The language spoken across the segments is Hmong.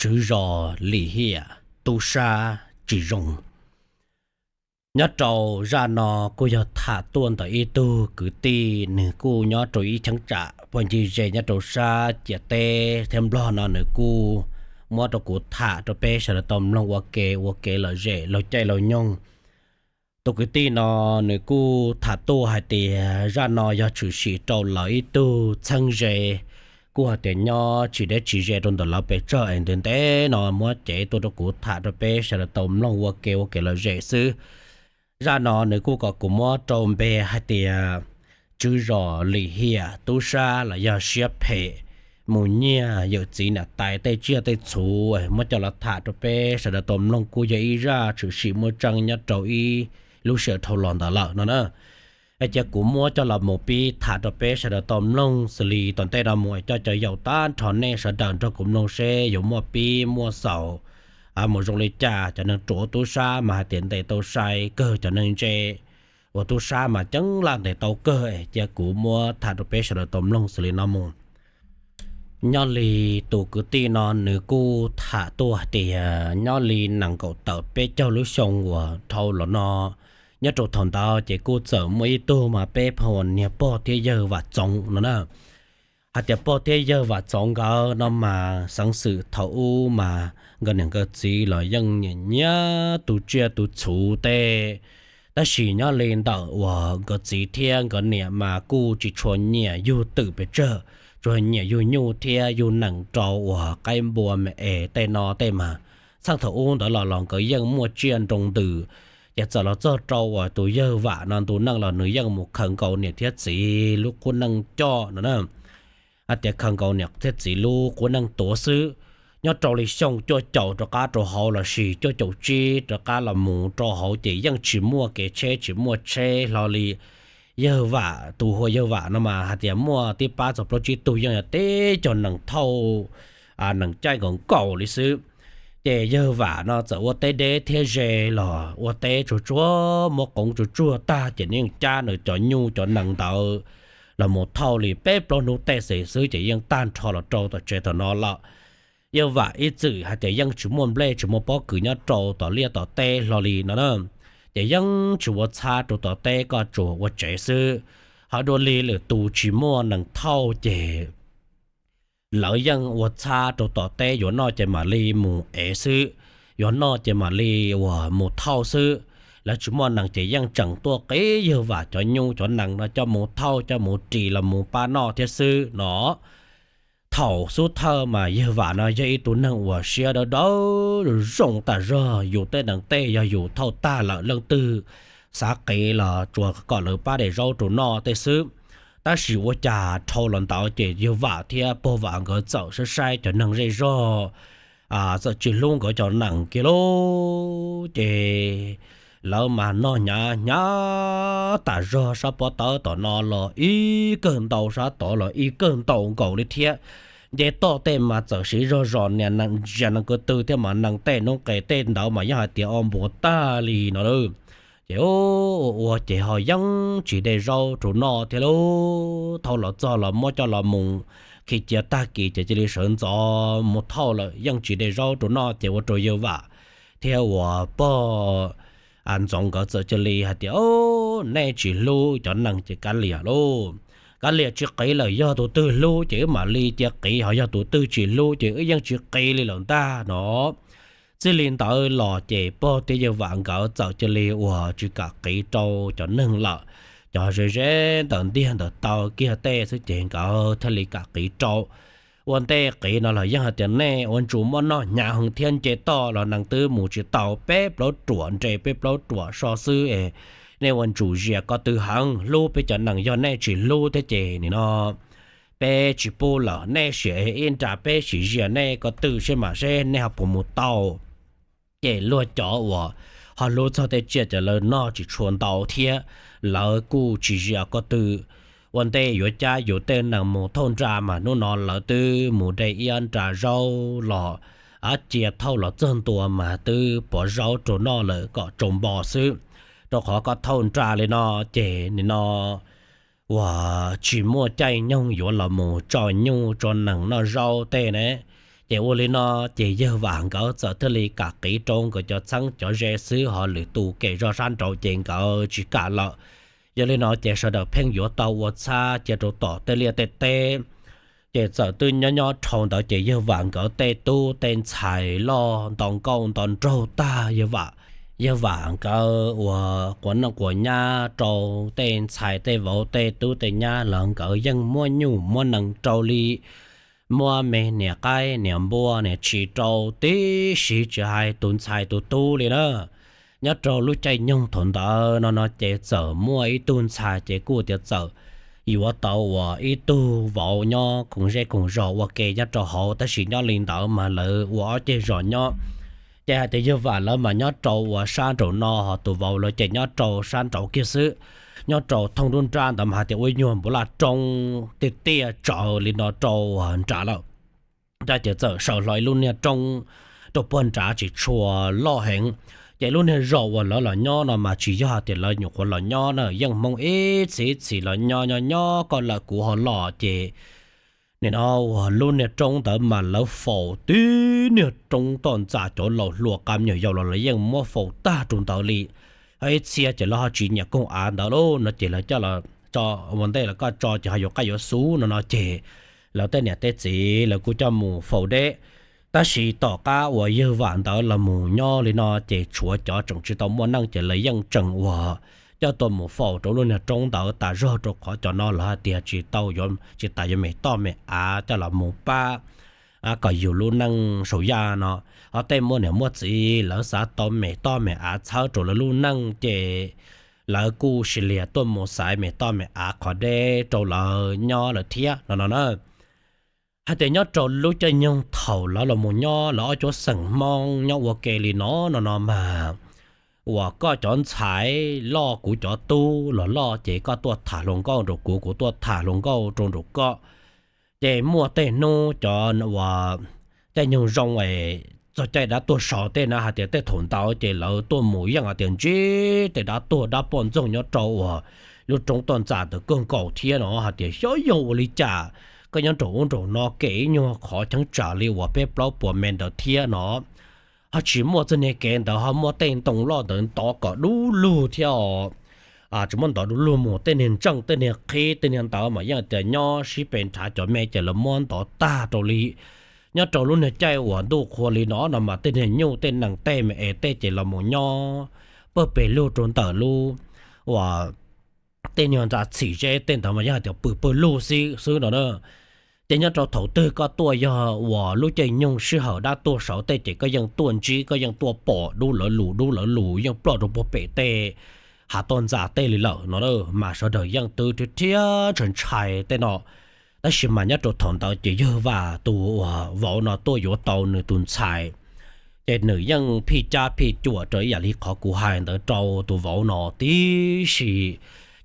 Tswv zos lim hiam tub sab tsis zoo. Nyob rau zaj no kuj yog tham tuaj ntawm ib tug kwv tij, nws kuj nyob rau ib cheeb tsam pog ncig ze nyob rau sab ciam teb thiab Nplog no, nws kuj muab rau kuv tham rau peb sawv daws tau mloog ua ke ua kev lom zem laug caij laug nyoog. Tus kwv tij no nws kuj tham tuaj hais tias zaj no yog tshwm sim rau lawv ib tug txheeb ze, kuj hais tias nyob tsis deb tsis ze rau ntawm lawv pes tsawg es ntev ntev no muab cev tuaj rau kuv tham rau peb sawv daws tau mloog ua ke ua kev lom zem xwb. Zaj no nws kuj kom kuv muab rau npe hais tias tswv zos lim hiam tub sab los yog siab phem mus nyiag yawm txiv niam tais tej tsiaj tej txhu. Muab coj los tham rau peb sawv daws tau mloog, kuj yog ib zaj tshwm sim muaj tseeb nyob rau ib lub sij hawm dhau los ntawd lawm no na. Cia kuv muab coj los mus pib tham rau peb sawv daws tau mloog xws li tom ntej no mus, coj caw yaum tag nrho nej sawv daws nrog kuv mloog seb yuav muaj pib muaj xaus mus zoo li cas. Cov neeg ruam tub sab mas hais tias ntes tau sai kawg, cov neeg ntse uas tub sab mas ceeb laj ntes tau kawg. Cia kuv muab tham rau peb sawv daws tau mloog xws li no mus. Nyob li tus kwv tij no nws kuj tham tuaj hais tias nyob li nees nkaum tawm peb caug lub xyoo uas dhau los no, nyob rau thaum ntawd ces kuj txawm muaj ib tug mas peb pheej hu niag pog thiab yawg Vam Txoov no na. Hais tias pog thiab yawg Vam Txoov nkawd no mas xeev xwm thaum ub mas nkawd niam nkawd txiv los yeej nyiam nyiam tu tsiaj tu txhu tej. Tab sis nyob li ntawm uas nkawd txiv thiab nkawd niam mas kuj tsis tshua nyiam yug twm pes tsawg, tsuas nyiam yug nyuj thiab yug nees rau uas qaib npua me es tej no tej mas. Txheej thaum ub ntawd los los nkawd yeej muaj tsiaj nroo ntws, ces txawm los txog rau uas tus yawg Vam no ntu neej los nws yeej mus khaws nkaus niam thiab txiv lub qub neej coj no na. Hais tias khaws nkaus niam thiab txiv lub qub neej tuav xwb. Nyob rau li xyoo cuaj caum rov qab rau hauv lossis cuaj caum tsib rov qab los mus rau hauv ces yeej tsis muaj kev tsheb tsis muaj tsheb hlo li. Yawg Vam, tus hu ua yawg Vam no mas hais tias muaj tib pab txog plaub tsib tug yeej yog teb cov nees thauj nees caij nkaus nkaus li xwb. Ces yawg Vam no txawm ua teb deb thiab ze los ua teb tsuag tsuag muab qoov tsuag tsuag tag ces nws yeej cab nws cov nyuj cov nees ntawd los mus thauj li peb plaub hnub tej xwb ces yeej tag nrho los rau tom tsev tom no lawm. Yawg Vam ib txwm hais tias yeej tsis muaj nplej tsis muaj pob kws nyob rau tom liaj tom teb hlo li no na, ces yeej tsis ua txhab rau tom teb, koj tsuas ua tsev xwb. Ho dua li lwm tus tsis muaj nees thauj ces lawv yeej ua txhab rau tom teb, yuav noj ces mam li mus ev xwb, yuav noj ces mam li uas mus thauj xwb. Lawv tsis muaj nees ces yeej tseem tuaj qiv yawg Vam cov nyuj cov nees no coj mus thauj coj mus ris los mus pab noj thiab xwb no. Thaum xub thawj mas yawg Vam no yog ib tug neeg uas siab dawb dawb zoo tas zog, yus tej nees tej yog yus thauj tag lawm leej twg xav qiv los tsuas kom lawv pab daim zaub rau noj tej xwb. Tab sis ua cas dhau los ntawd ces yawg Vam thiab pog Vam nkawd txawm saib saib cov neeg zej zog txawm tsis hlub nkawd cov nees kiag lauj. Ces lawv mas noj hnyav hnyav tas zog, sab pob tawb tom no los ib kawg ntau, sab tod los ib kawg ntau nkaus li thiab. Nce toj tej mas txawm siv zog zos nias nees, ntsia nees ko tw thiab mas nees tej noob qes tej ntawd mas yeej hais tias o npuas tag li no lawm. Ces ua ua ces ho yeej tsis de zaub rau noj thiab lauj. Thauj los txog los muab coj los mus khi cia tag kis ces cia li sawv ntxov mus thauj lawm, yeej tsis de zaub rau noj ces ua rau yawg Vam thiab uas pog Ntxoov nkawd txawm cia li hais tias, o, nej tsis hlub cov nees ces kav liam lauj. Kav liam tsis qiv lawm, yog tus twg hlub ces wb mam li cia qiv, ho yog tus twg tsis hlub ces wb yeej tsis qiv li lawm ntag no. Txij li ntawd los ces pog thiab yawg Vam nkawd txawm cia li uas tsis kam qiv rau cov neeg lawm. Cov ze ze ntawm ntiag ntawm taw kiag tej xwb ces nkawd thiaj li kam qiv rau. Ua ntej qiv no los yeej hais tias nej ua ntsus muab noj hnyav heev thiab nce toj los nees twb mus tsis tau, peb plaub ruam nres peb plaub ruam so xwb es nej ua ntsus zias ko tw heev, hlub peb cov nees, yog nej tsis hlub thiab ces nim no peb tsis pub lawm, nej sim ib nra peb sim zias nej ko tw seb mam seb nej ho puas mus tau. Ces luag cov uas ho hlub txog tej tsiaj ces lawv noj tsis tshua ntau thiab, lawv kuj tsis zias ko tw. Ua ntej yuav cab yus tej nees mus thauj nra mas hnub no lawv twb mus de ib nra zaub los, cia thauj los txog ntua mas twb pov zaub rau noj lawm kom tsau npo xwb. Rau qhov koj thauj nra li no ces nim no uas tsis muaj caij nyoog yuav los mus tso nyuj tso nees noj zaub tej ne, Ces ua li no ces yawg Vam nkawd txawm thiaj li kam qiv rau nkawd cov txheeb cov ze xwb, ho lwm tus kev zog sab nraud ces nkawd tsis kam lawm. Yog li no ces sawv daws pheej yuav tau ua txhab cia rau tom tej liaj tej teb. Ces txawm twb nyob nyob dhau ntawd ces yawg Vam nkawd tej tub tej ntxhais loj nto nkauj nto nraug tag, yawg Vam, yawg Vam nkawd uas quav noj quav nyab rau tej ntxhais tej vauv tej tub tej nyab los nkawd yeej muab nyuj muab nees rau li, muab me niam qaib niam npua niam tshis rau tib si, tsis hais tus ntxhais tus tub li na. Nyob rau lub caij nyoog thaum ntawd no no ces txawm muaj ib tug ntxhais ces kuj tias txawm yuav tau uas ib tug vauv nyob koom zej koom zos ua ke nyob rau hauv, tab sis nyob li ntawd mas lawv ua ob ceg zos nyob. Ces hais tias yawg Vam lawv mas nyob rau uas sab nraum no, ho tus vauv lawv ces nyob rau sab nraud kiag xwb. Nyob rau thooj nruab nrab ntawd mas hais tias ua nyuag npuv laj roob tiaj tiaj tsawv li no rau nram lawm. Ces txawm sawv hlo ib lub niag roob rau puag nrad tsis tshua loj heev. Ces lub niag zos uas lawv los nyob no mas tsis yog tias lawv nyuam qhuav los nyob na, yeej Hmoob ib txhis ib txhis los nyob nyob nyob koj lawm kuv ho los ces nim no uas lub niag roob ntawd mas lawv faus tib niag roob toj ntxas, cov laus hluas qab me nyuam yaus los lawv yeej muab faus tag rau ntawd li. Ho ib txhia ces lawv ho tsis nyiam koog av ntawd lauj no ces lawv coj los tso ua ntej los koj tso ces ho yuav qab yuav xub no no ces lawv tej niam tej txiv lawv kuj coj mus faus deb. Tab sis tom qab uas yawg Vam ntawd los mus nyob li no ces tshuav cov tseem tsis tau muaj neej ces lawv yeej tseem uas coj tuaj mus faus rau lub niag roob ntawd tas zog, rau qhov cov no lawv hais tias tsis tau, tsis tas yuav me toj me av coj los mus pab kom yug lub neej saum yaj no. Ho tej muaj niam muaj txiv lawv xav tau me toj me av txhawb rau lawv lub neej ces lawv kuj cia li tuaj mus xaiv me toj me av qhov deb rau lawv nyob lawm thiab no no na. Hais tias nyob rau lub caij nyoog thaum lawv los mus nyob lawv ob cuab xeem Hmoob nyob ua ke li no no no mas uas koj cov ntxhais loj kuv cov tub los loj ces koj tuaj tham hluas nkauj nraum kuv, kuv tuaj tham hluas nkauj rau nraum koj. Ces muaj tej hnub cov uas caij nyoog zoo es txog caij dab tuag saud tej na, hais tias tej thaum ntawd ces lawv tuaj mus yeej hais tias ntsib tej dab tuag dab poj ntxoog nyob rau uas lub roob toj ntxas ntawd kawg nkaus thiab no, hais tias xyov yog ua li cas koj nyob nraum ub nraum no kem ib nyuag qhov cheeb tsam li uas peb plaub puas me ntawd thiab no. Ho tsis muaj txoj niag kev ntawd, ho muaj tej ntoo loj ntawd ntov kom dub lug thiab os. Tsis muaj ntov dub lug mus, tej niag ntseej tej niag qhib tej niag ntawd mas yeej tias nyob sib pes nrhav cov me ces lawv muab ntov tag rau li. Nyob rau lub niag caij uas ntuj qhua li no no mas tej niag nyuj tej nees tej me es tej ces los mus nyob pawg pes lug rau ntawm lub uas tej niag ntxa txhim zeb tej ntawd mas yeej hais tias pw pawg lug xwb xwb no na. Ces nyob rau thaum twg koj tuaj yog uas lub caij nyoog sij hawm dab tuag saud tej ces koj yeej tuaj ntsib koj yeej tuaj pom dub lawv lus dub lawv lus yeej ploj rau puag pem tej hav toj ntxas tej li lawm no na. Mas sawv daws yeej twb rhiab ntshai ntshai tej no. Tab sis mas nyob rau thaum ntawd ces yawg Vam tus uas vauv no tuaj yuav tau nws tus ntxhais, ces nws yeej phij cab phij cuam raws ib yam li qhov kuv hais ntawd rau tus vauv no tib si.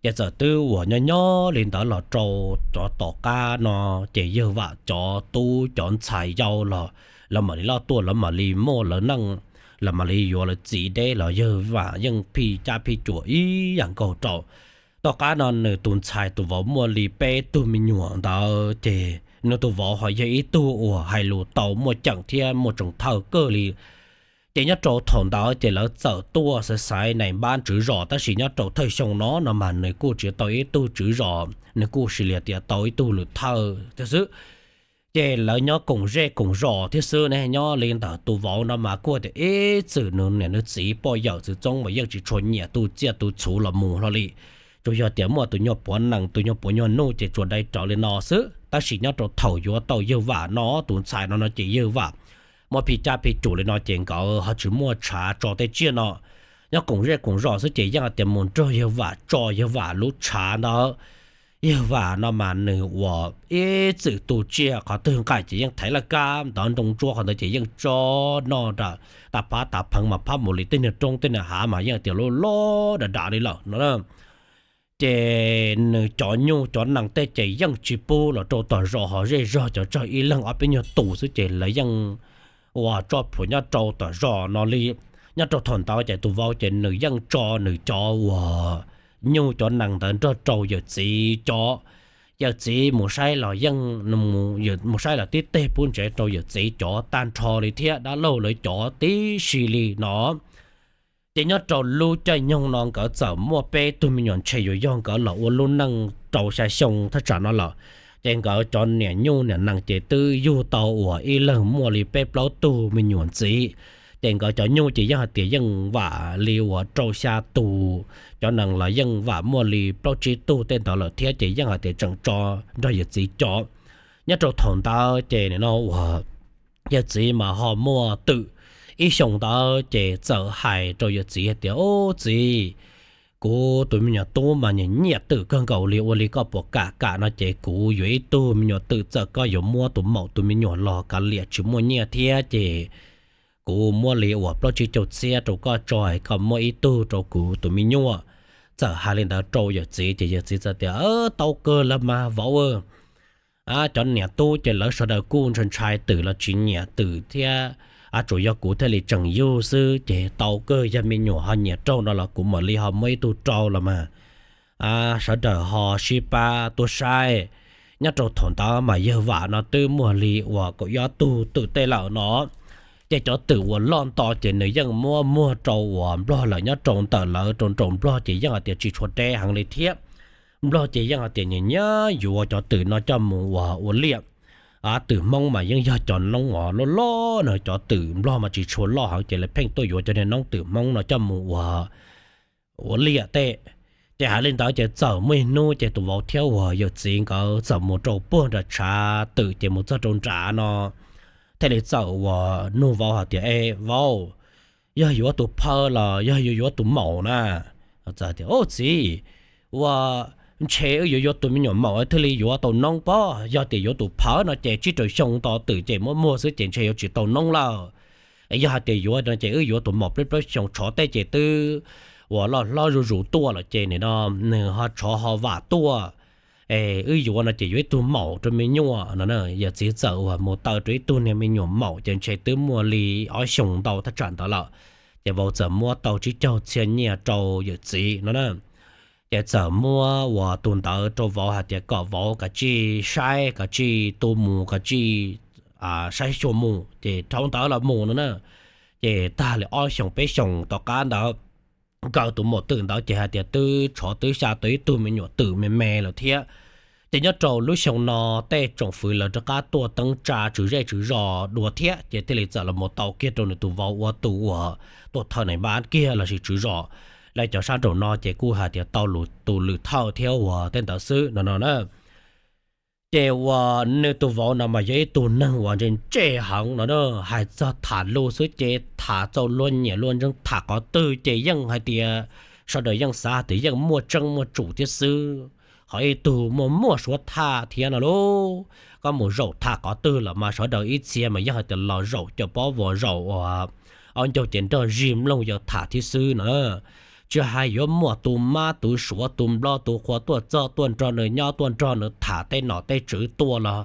Ces txawm twb uas nyob nyob li ntawd los rau cov tom qab no, ces yawg Vam cov tub cov ntxhais yau los lawv mam li loj tuaj, lawv mam li muaj lawv neej, lawv mam li yuav lawv txiv deb los yawg Vam yeej phij cab phij cuam ib yam nkaus rau. Tom qab no nws tus ntxhais tus vauv muaj li peb tug me nyuam ntawd ces nws tus vauv ho yog ib tug uas hais lus tau muaj ceem thiab muaj tsoos thawj kawg li. Ces nyob rau thaum ntawd ces lawv txawm tuaj xaiv xaiv nais npab tswv zos, tab sis nyob rau thawj xyoo no no mas nws kuj tsis tau ib tug tswv zos, nws kuj cia li tias tau ib tug lwm thawj thiab xwb. Ces lawv nyob koom zej koom zos thiab xwb ne. Nyob li ntawm tus vauv no mas kuj tias ib txwm nws niam nws txiv poj yawm txwv txoob mas yeej tsis tshua nyiam tu tsiaj tu txhuv los mus hlo li. Tsuas yog tias muaj tus nyuag puav nees tus nyuag puav nyuag nuj ces tsuas dai raws li no xwb. Tab sis nyob rau thaum yuav tau yawg Vam no tus ntxhais no no ces yawg Vam muab phij cab phij cuam li no ces nkawd ho tsis muaj tshav tso tej tsiaj no. Nyob koom zej koom zos xwb ces yeej hais tias mus nrog yawg Vam tso yawg Vam lub tshav ntawd. Yawg Vam no mas nws uas ib txwm tu tsiaj qhov twg nqaij ces yeej thaiv laj kab ntawd, nroo ntsuab qhov ntawd ces yeej tso noj tas phab tas pheev mas phab mus li tej niag roob tej niag hav mas yeej tias loj loj dav dav li lawm no. Ces nws cov nyuj cov nees tej ces yeej tsis pub los rau tom zos, ho zej zog cov tsawg ib leeg ob peb nyuag tus xwb ces lawv yeej uas tso plhuav nyob rau tom zos no li. Nyob rau thaum ntawd ces tus vauv ces nws yeej tso nws cov uas nyuj cov nees ntawd nrog rau yawm txiv cov, yawm txiv mus saib los yeej, mus saib los tib teg pub ntsev rau yawm txiv cov tag nrho li thiab dab laug lawv cov tib si li no. Ces nyob rau lub caij nyoog no nkawd txawm muaj peb tug me nyuam ntshe yuav yog nkawd los ua lub neej rau xya xyoo thaj tsam no lawm. Ces nkawd cov niam nyuj niam nees ces twb yug tau uas ib leeg muaj li peb plaub tug me nyuam ntxiv. Ces nkawd cov nyuj ces yeej hais tias yeej vam li uas rau xya tus, cov nees los yeej vam muaj li plaub tsib tug tej ntawd lawm thiab ces yeej hais tias tseem tso nrog yawm txiv cov. Nyob rau thaum ntawd ces nim no uas yawm txiv mas ho muaj twm ib xyoos ntawd ces txawm hais rau yawm txiv hais tias, Ub txiv, kuv tus me nyuam tub mas nyiam nyiam twm kawg nkaus li, ua li koj puas kam kam no ces kuv yuav ib tug me nyuam twm, txawm koj yuav muab tus maum tus me nyuam los kav liam tsis muaj nyiaj thiab ces kuv muab li uas plaub tsib caug txhiab rau koj tso, koj muab ib tug rau kuv tus me nyuam. Txawm hais li ntawd rau yawm txiv ces yawm txiv txawm tias, Tau kawg lawm mas vauv. Cov niam tub ces lawv sawv daws kuj ntshai ntshai twm los tsis nyiam twm thiab, tsuas yog kuv thiaj li tseem yug xwb ces tau kawg, yog me nyuam ho nyiam raug no los kuv mam li ho muab ib tug rau los mas sawv daws ho sib pab tuaj saib. Nyob rau thaum ntawd mas yawg vam no twb muaj li uas kaum ob tug twm tej lawm no. Ces cov twm uas loj nto ces nws yeej muab muag rau uas nplog lawm, nyob rau ntawm lawv rau nraum nplog ces yeej hais tias tsis tshua deb heev li thiab. Nplog ces yeej hais tias nyiam nyiam yuav cov twm no coj mus uas ua liaj. Twm Hmoob mas yeej yog cov noob uas loj loj no, cov twm nplog mas tsis tshua loj heev ces lawv pheej tuaj yuav cov niag noob twm Hmoob no coj mus ua ua liaj tej. Ces hais li ntawd ces txawm muaj ib hnub ces tus vauv thiab uas yawm txiv nkawd txawm mus rau puag nram tshav twm ces mus txog rau nrad no thiaj li txawm uas nug vauv hais tias, E vauv, yog yuav tus phawj los yog yuav yuav tus maum na? Txawm tias, Ub txiv, ua ntshe wb yuav yuav tus me nyuam maum thiaj li yuav tau noob pob. Yog tias yuav tus phawj no ces tsib rau xyoo nto twm ces muab muag xwb ces ntshe yuav tsis tau noob lawm. Yog hais tias yuav no ces wb yuav tus maum plaub plaub xyoo tshov tej ces twb uas loj hlob zuj zus tuaj lawm ces nim no nws ho tshov ho vam tuaj. Es wb yuav no ces yuav ib tug maum rau me nyuam no. Yawm txiv txawm uas mus taw rau ib tug niag me nyuam maum ces ntshe twb muaj li ob xyoos ntau thaj tsam ntawd lawm. Ces vauv txawm muab tau tsib caug txhiab nyiaj rau yawm txiv no na. Ces txawm muab uas tus ntawd rau vauv hais tias kom vauv kav tsij saib, kav tsij tu mus, kav tsij saib xyuas mus ces rau ntawd los mus no na. Ces tag li ob xyoos peb xyoos tom qab ntawd nkawd tus maum twm ntawd ces hais tias twb tshov twb xya tau ib tug me nyuam twm me me lawm thiab. Ces nyob rau lub xyoo no tej tsoom fwv lawv rov qab tuaj teeb tsa tswv zej tswv zos dua thiab ces thiaj li txawm los mus tau kiag rau nws tus vauv ua tus uas tuam thawj neeg npab kiag los sis tswv zos. Lawv cov sab nraum no ces kuj hais tias tau tus lwm thawj thiab uas tej ntawd xwb no no na. Ces uas nws tus vauv no mas yog ib tug neeg uas ntse ntse heev no na, hais txog tham lus xwb ces tham txaus luag nyiam luag ntseeg, tham qhov twg ces yeej hais tias sawv daws yeej xav hais tias yeej muaj tseeb muaj tsum thiab xwb. Ho ib tug muaj muaj suav thaj thiab no lauj. Koj mus zaum tham qhov twg los mas sawv daws ib txhia mas yeej hais tias los zaum caum pob vos zaum uas ob ncaug ces nrog zig mloog yawg tham thiab xwb no. Tsis hais yuav muaj tus mab tus suav tus nplog tus qhua tuaj txog tuaj nrog nws nyob tuaj nrog nws tham tej nom tej tswv tuaj los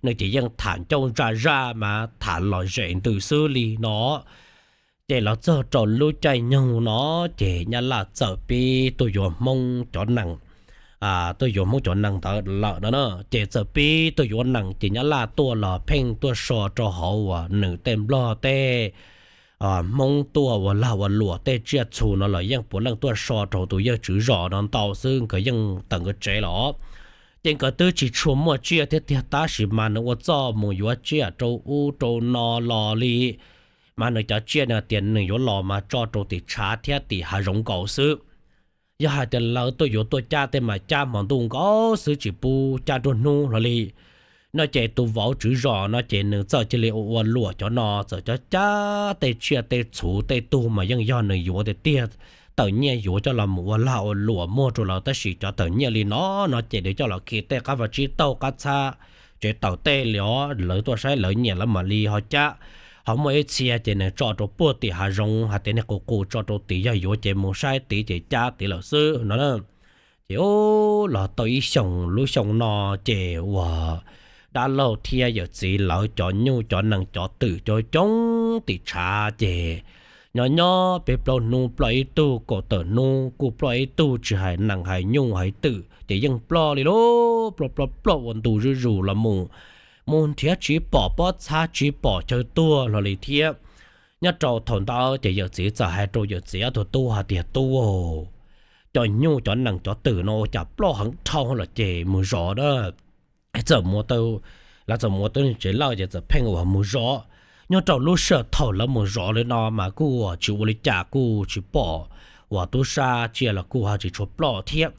nws ces yeej tham ncauj ntsa zaj mas tham lom zem ntws xwb li no. Ces los txog rau lub caij nyoog no ces nyab laj txawm pib tuaj yuav hmoob cov nees tuaj yuav hmoob cov nees ntawd lawm no na. Ces txawm pib tuaj yuav nees ces nyab laj tuaj los pheej tuaj so rau hauv uas nws tej nplog tej hmoob tuaj ua lag ua luam tej tsiaj txhu no los yeej puav leej tuaj so rau tus yawg tswv zos no ntau xwb, nkawd yeej tawm nkawd tsev los. Ces nkawd twb tsis tshua muaj tsiaj thiab tiag tab sis mas nws ua txuj mus yuav tsiaj rau ub rau no los li. Mas nws cov tsiaj no tias nws yuav los mas tso rau tim tshav thiab tim hav zoov nkaus xwb. Yog hais tias lawv tuaj yuav tuaj cab tej mas cab hmo ntuj nkaus xwb tsis pub cab nruab hnub hlo li. No ces tus vauv tswv zos no ces nws txawm cia li ua ua luam cov no, txawm cov cab tej tsiaj tej txhu tej tug mas yeej yog nws yuav tiag tiag, tawm nyiaj yuav coj los mus ua lag ua luam muag rau lawv tab sis cov tawm nyiaj li no no ces nws coj los khi tej qab vaj tsib taug qab txhab tsev taws tej li os, lawv tuaj saib lawv nyiam lawv mam li ho cab. Ho muaj ib txhia ces nws tso rau puag tim hav zoov hais tias niag qus qus tso rau tim yog yuav ces mus saib tid ces cab tid lawm xwb no. Ces ub los tau ib xyoos lub xyoo no ces uas dab laug thiab yawm txiv lawv cov nyuj cov nees cov twm cov coob tim tshav ces nyob nyob peb plaub hnub ploj ib tug, kaum tawm hnub kuj ploj ib tug, tsis hais nees hais nyuj hais twm ces yeej ploj li lauj. ploj ploj ploj ua ntu zuj zus los mus, mus nrhiav tsis pom pob txha tsis pom chaw tuag hlo li thiab. Nyob rau thaum ntawd ces yawm txiv txawm hais rau yawm txiv ob tug tub hais tias, Tub, cov nyuj cov nees cov twm no ua cas ploj heev dhau lawm ces mus zov a. Txawm mus, lawv txawm mus ua tub tsev lawm ces txawm pheej ua mus zov. Nyob rau lub sij hawm thaum lawv mus zov li no mas kuj tsis ua li cas kuj tsis pom uas tub sab tsiaj los kuj ho tsis tshua ploj thiab.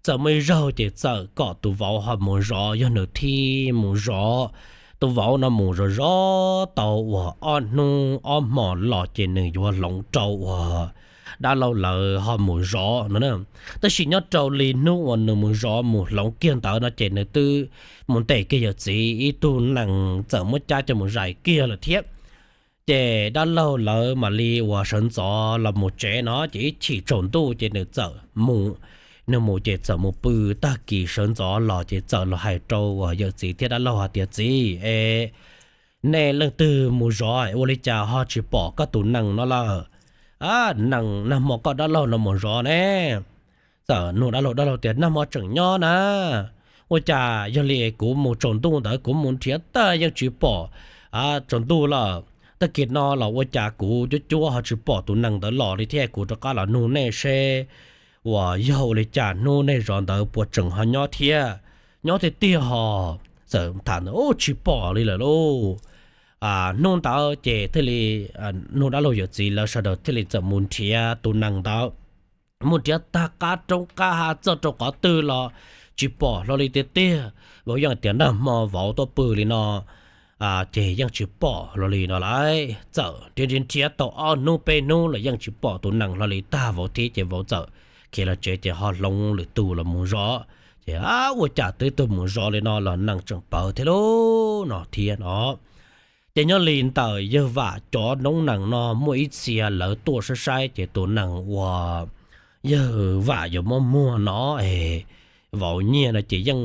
Txawm muaj ib zaug ces txawm kom tus vauv ho mus zov, yog nws thiaj mus zov. Tus vauv no mus zov zov tau uas ob hnub ob hmos los ces nws yuav hloov rau uas dab laug lawv ho mus zov no. Tab sis nyob rau li hnub uas nws mus zov mus hloov kiag ntawd no ces nws twb mus ntes kiag yawm txiv ib tug nees txawm muab cab coj mus zais kiag lawm thiab. Ces dab laug lawv mam li uas sawv ntxov los mus tsev no ces ib chim tsaus ntuj ces nws txawm mus, nws mus ces txawm mus pw, tag kis sawv ntxov los ces txawm los hais rau uas yawm txiv thiab dab laug hais tias, Txiv es, nej leej twg mus zov ua li cas ho tsis pom koj tus nees no lawm? Nees nag hmo koj dab laug no mus zov ne? Txawm nug dab laug, dab laug tias, Nag hmo tseem nyob na. Ua cas yog li kuv mus tsaus ntuj ntawd kuv mus nrhiav tag yeej tsis pom tsaus ntuj lawm. Tag kis no los ua cas kuv cuab cuab ho tsis pom tus nees ntawd los li thiab, kuv rov qab los nug nej seb uas yog ua li cas hnub nej zov ntawd puas tseem ho nyob thiab? Nyob tiag tiag ho. Txawm tham ntawd, Tsis pom li lawm lauj. Hnub ntawd ces thiaj li nug dab laug yawm txiv lawv sawv daws thiaj li txawm mus nrhiav tus nees ntawd, mus nrhiav tag qab roob qab hav txog rau qhov twg los tsis pom hlo li tiag tiag. Vauv yeej tias nag hmo vauv tuaj pw li no ces yeej tsis pom hlo li no lawm. Txawm nrhiav nrhiav tau ob hnub peb hnub los yeej tsis pom tus nees hlo li tag vauv thiab ces vauv txawm khiav los tsev ces ho hloov lwm tus los mus zov. Ces ua cas twb tuaj mus zov li no los nees tseem pawv thiab lauj no thiab no. Ces nyob li ntawm yawg Vam cov noob nees no muaj ib txhia lawv tuaj saib saib ces tus nees uas yawg Vam yuav muab muag no es vauv nyiag no ces yeej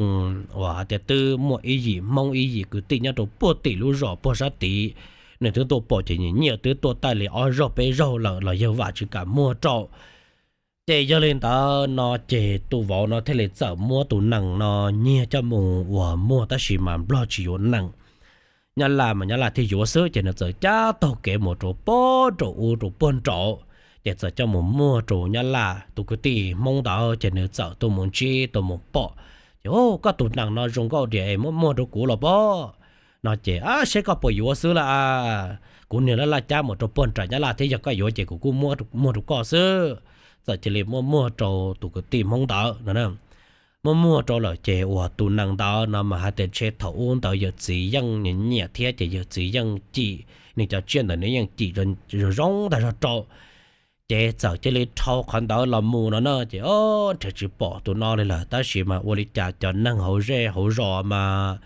uas hais tias twb muaj ib yim Hmoob ib yim kwv tij nyob rau puag tim lub zos puag sab tid, nws twb tuaj pom ces nyiam nyiam twb tuaj taij li ob zaug peb zaug lawm los yawg Vam tsis kam muag rau. Ces yog li ntawd no ces tus vauv no thiaj li txawm muab tus nees no nyiag coj mus uas muag tab sis mas Nplog tsis yuav nees. Nyab Laj mas Nyab Laj thiaj yuav xwb ces nws txawm cab taug kev mus rau puag rau ub rau puag nraud, ces txawm coj mus muag rau Nyab Laj tus kwv tij Hmoob ntawd ces nws txawm tuaj mus ntsib tuaj mus pom. Ces, Koj tus nees no zoo nkauj diam es muab muag rau kuv los pob? No ces, Seb koj puas yuav xwb lawm, kuv niag Nyab Laj cab mus rau puag nram Nyab Laj thiab, yog koj yuav ces kuv kuj muab muag rau koj xwb. Txawm cia li muab muag rau tus kwv tij Hmoob ntawd no. Muab muag rau lawm ces uas tus nees ntawd no mas hais tias ntshe thaum ub ntawd yawm txiv yeej nyiam nyiam thiab ces yawm txiv yeej cim, nws cov tsiaj ntawd nws yeej cim zoo zoo ntag zog rau. Ces txawm cia li dhau qhov ntawd los mus no na ces, o, nrhiav tsis pom tus no li lawm tab sis mas ua li cas cov neeg hauv zej hauv zos mas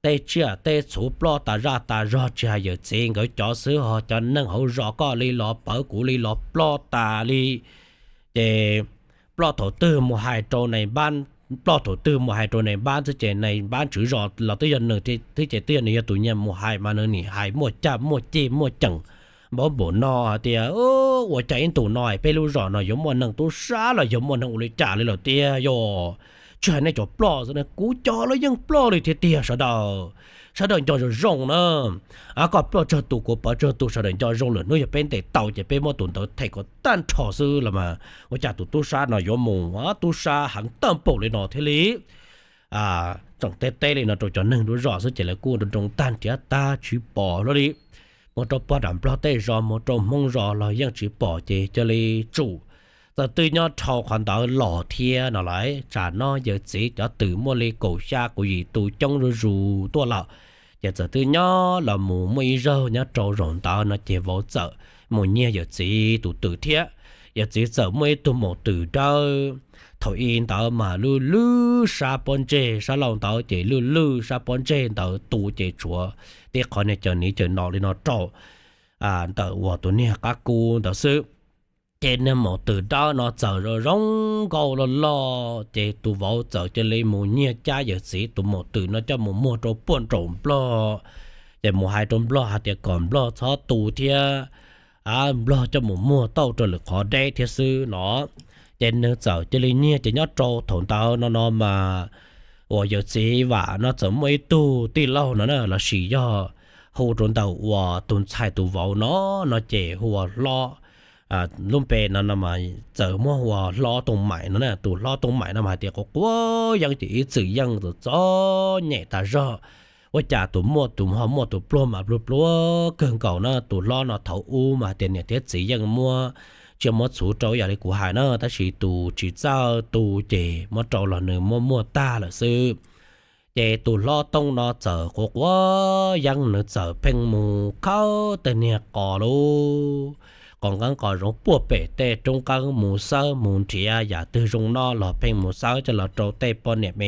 tej tsiaj tej txhu ploj tas zaj tas zog tsis hais yawm txiv nkawd cov xwb ho cov neeg hauv zos koj li los pawv kuv li los ploj tas li. Ces ploj thaum twg mus hais rau nais npab, ploj thaum twg mus hais rau nais npab xwb ces nais npab tswv zos los twb yog nws thiab ces twb yog nws yog tus nyiag mus hais mas nws nim hais muaj caj muaj ceg muaj ceem npaum npaum no hais tias, Ua cas ib ntus no peb lub zos no yuav muaj neeg tub sab los yog muaj neeg ua li cas li lawm tiag yog? Tsis hais nej cov ploj xwb na, kuv cov los yeej ploj li thiab tiag sawv daws. Sawv daws nco zoo zoo na. Koj ploj tsawg tus kuv pawv tsawg tus sawv daws nco zoo lawm, hnub yog peb ntes tau ces peb muab tus ntawd them kom tag nrho xwb los mas ua cas tus tub sab no yuav mus tub sab heev tag npaum li no thiab li. Tseem teb teb li no rau cov neeg lub zos xwb ces lawv kuj nroo nroo tag nrhiav tag tsis pom hlo li. Mus rau pog nram Nplog tej zos mus rau Hmoob zos los yeej tsis pom ces cia li tsum. Txawm twb nyob dhau qhov ntawd los thiab no lawm, tsam no yawm txiv cov twm muaj li kaum xya kaum yim tus coob zuj zus tuaj lawm. Ces txawm twb nyob los mus muaj ib zaug nyob rau zaum ntawd no ces vauv txawm mus nyiag yawm txiv tus twm thiab. Yawm txiv txawm muaj ib tug maum twm dawb, thaum i ntawd mas lwj lwj sab pob ntseg sab laug ntawd ces lwj lwj sab pob ntseg ntawd tu ces tshuav tib qhov niag cawv niv cawv no li no rau ntawm uas tus niag qab kub ntawd xwb. Ces niag maum twm dawb no txawm zoo zoo nkauj loj loj ces tus vauv txawm cia li mus nyiag cab yawm txiv tus maum twm no coj mus muag rau puag nraum Nplog. Ces mus hais rau Nplog hais tias kom Nplog txhob tu thiab, Nplog coj mus muag tauj rau lwm qhov deb thiab xwb no. Ces nws txawm cia li nyiag ces nyob rau thaum ntawd no no mas uas yawm txiv Vam no txawm muaj ib tug tij laug no na lossis yog hu rau ntawm uas tus ntxhais tus vauv no, no ces hu ua Hlob. Lub npe no no mas txawm muab hu ua Hlob Tooj Maim no na. Tus Hlob Tooj Maim no mas hais tias quav quav yeeb ces ib txwm yeej txom txom nyem tas zog. Ua cas tus muaj tus ho muaj tus pluag mas pluag pluag kawg nkaus na. Tus hlob no thaum ub mas hais tias niam thiab txiv yeej muab tsiaj muab txhuv rau ib yam li kuv hais na, tab sis tus tsis txawj tu ces muab rau los nws muab muag tag lawm xwb. Ces tus Hlob Tooj no txawm quav quav yeeb, nws txawm pheej mus khawb tej niag qos lub qos nqeeb qos zoov puag pem tej roob nqeeb mus xawb mus nrhiav yam twg zoo noj los pheej mus xawb coj los rau tej poj niam me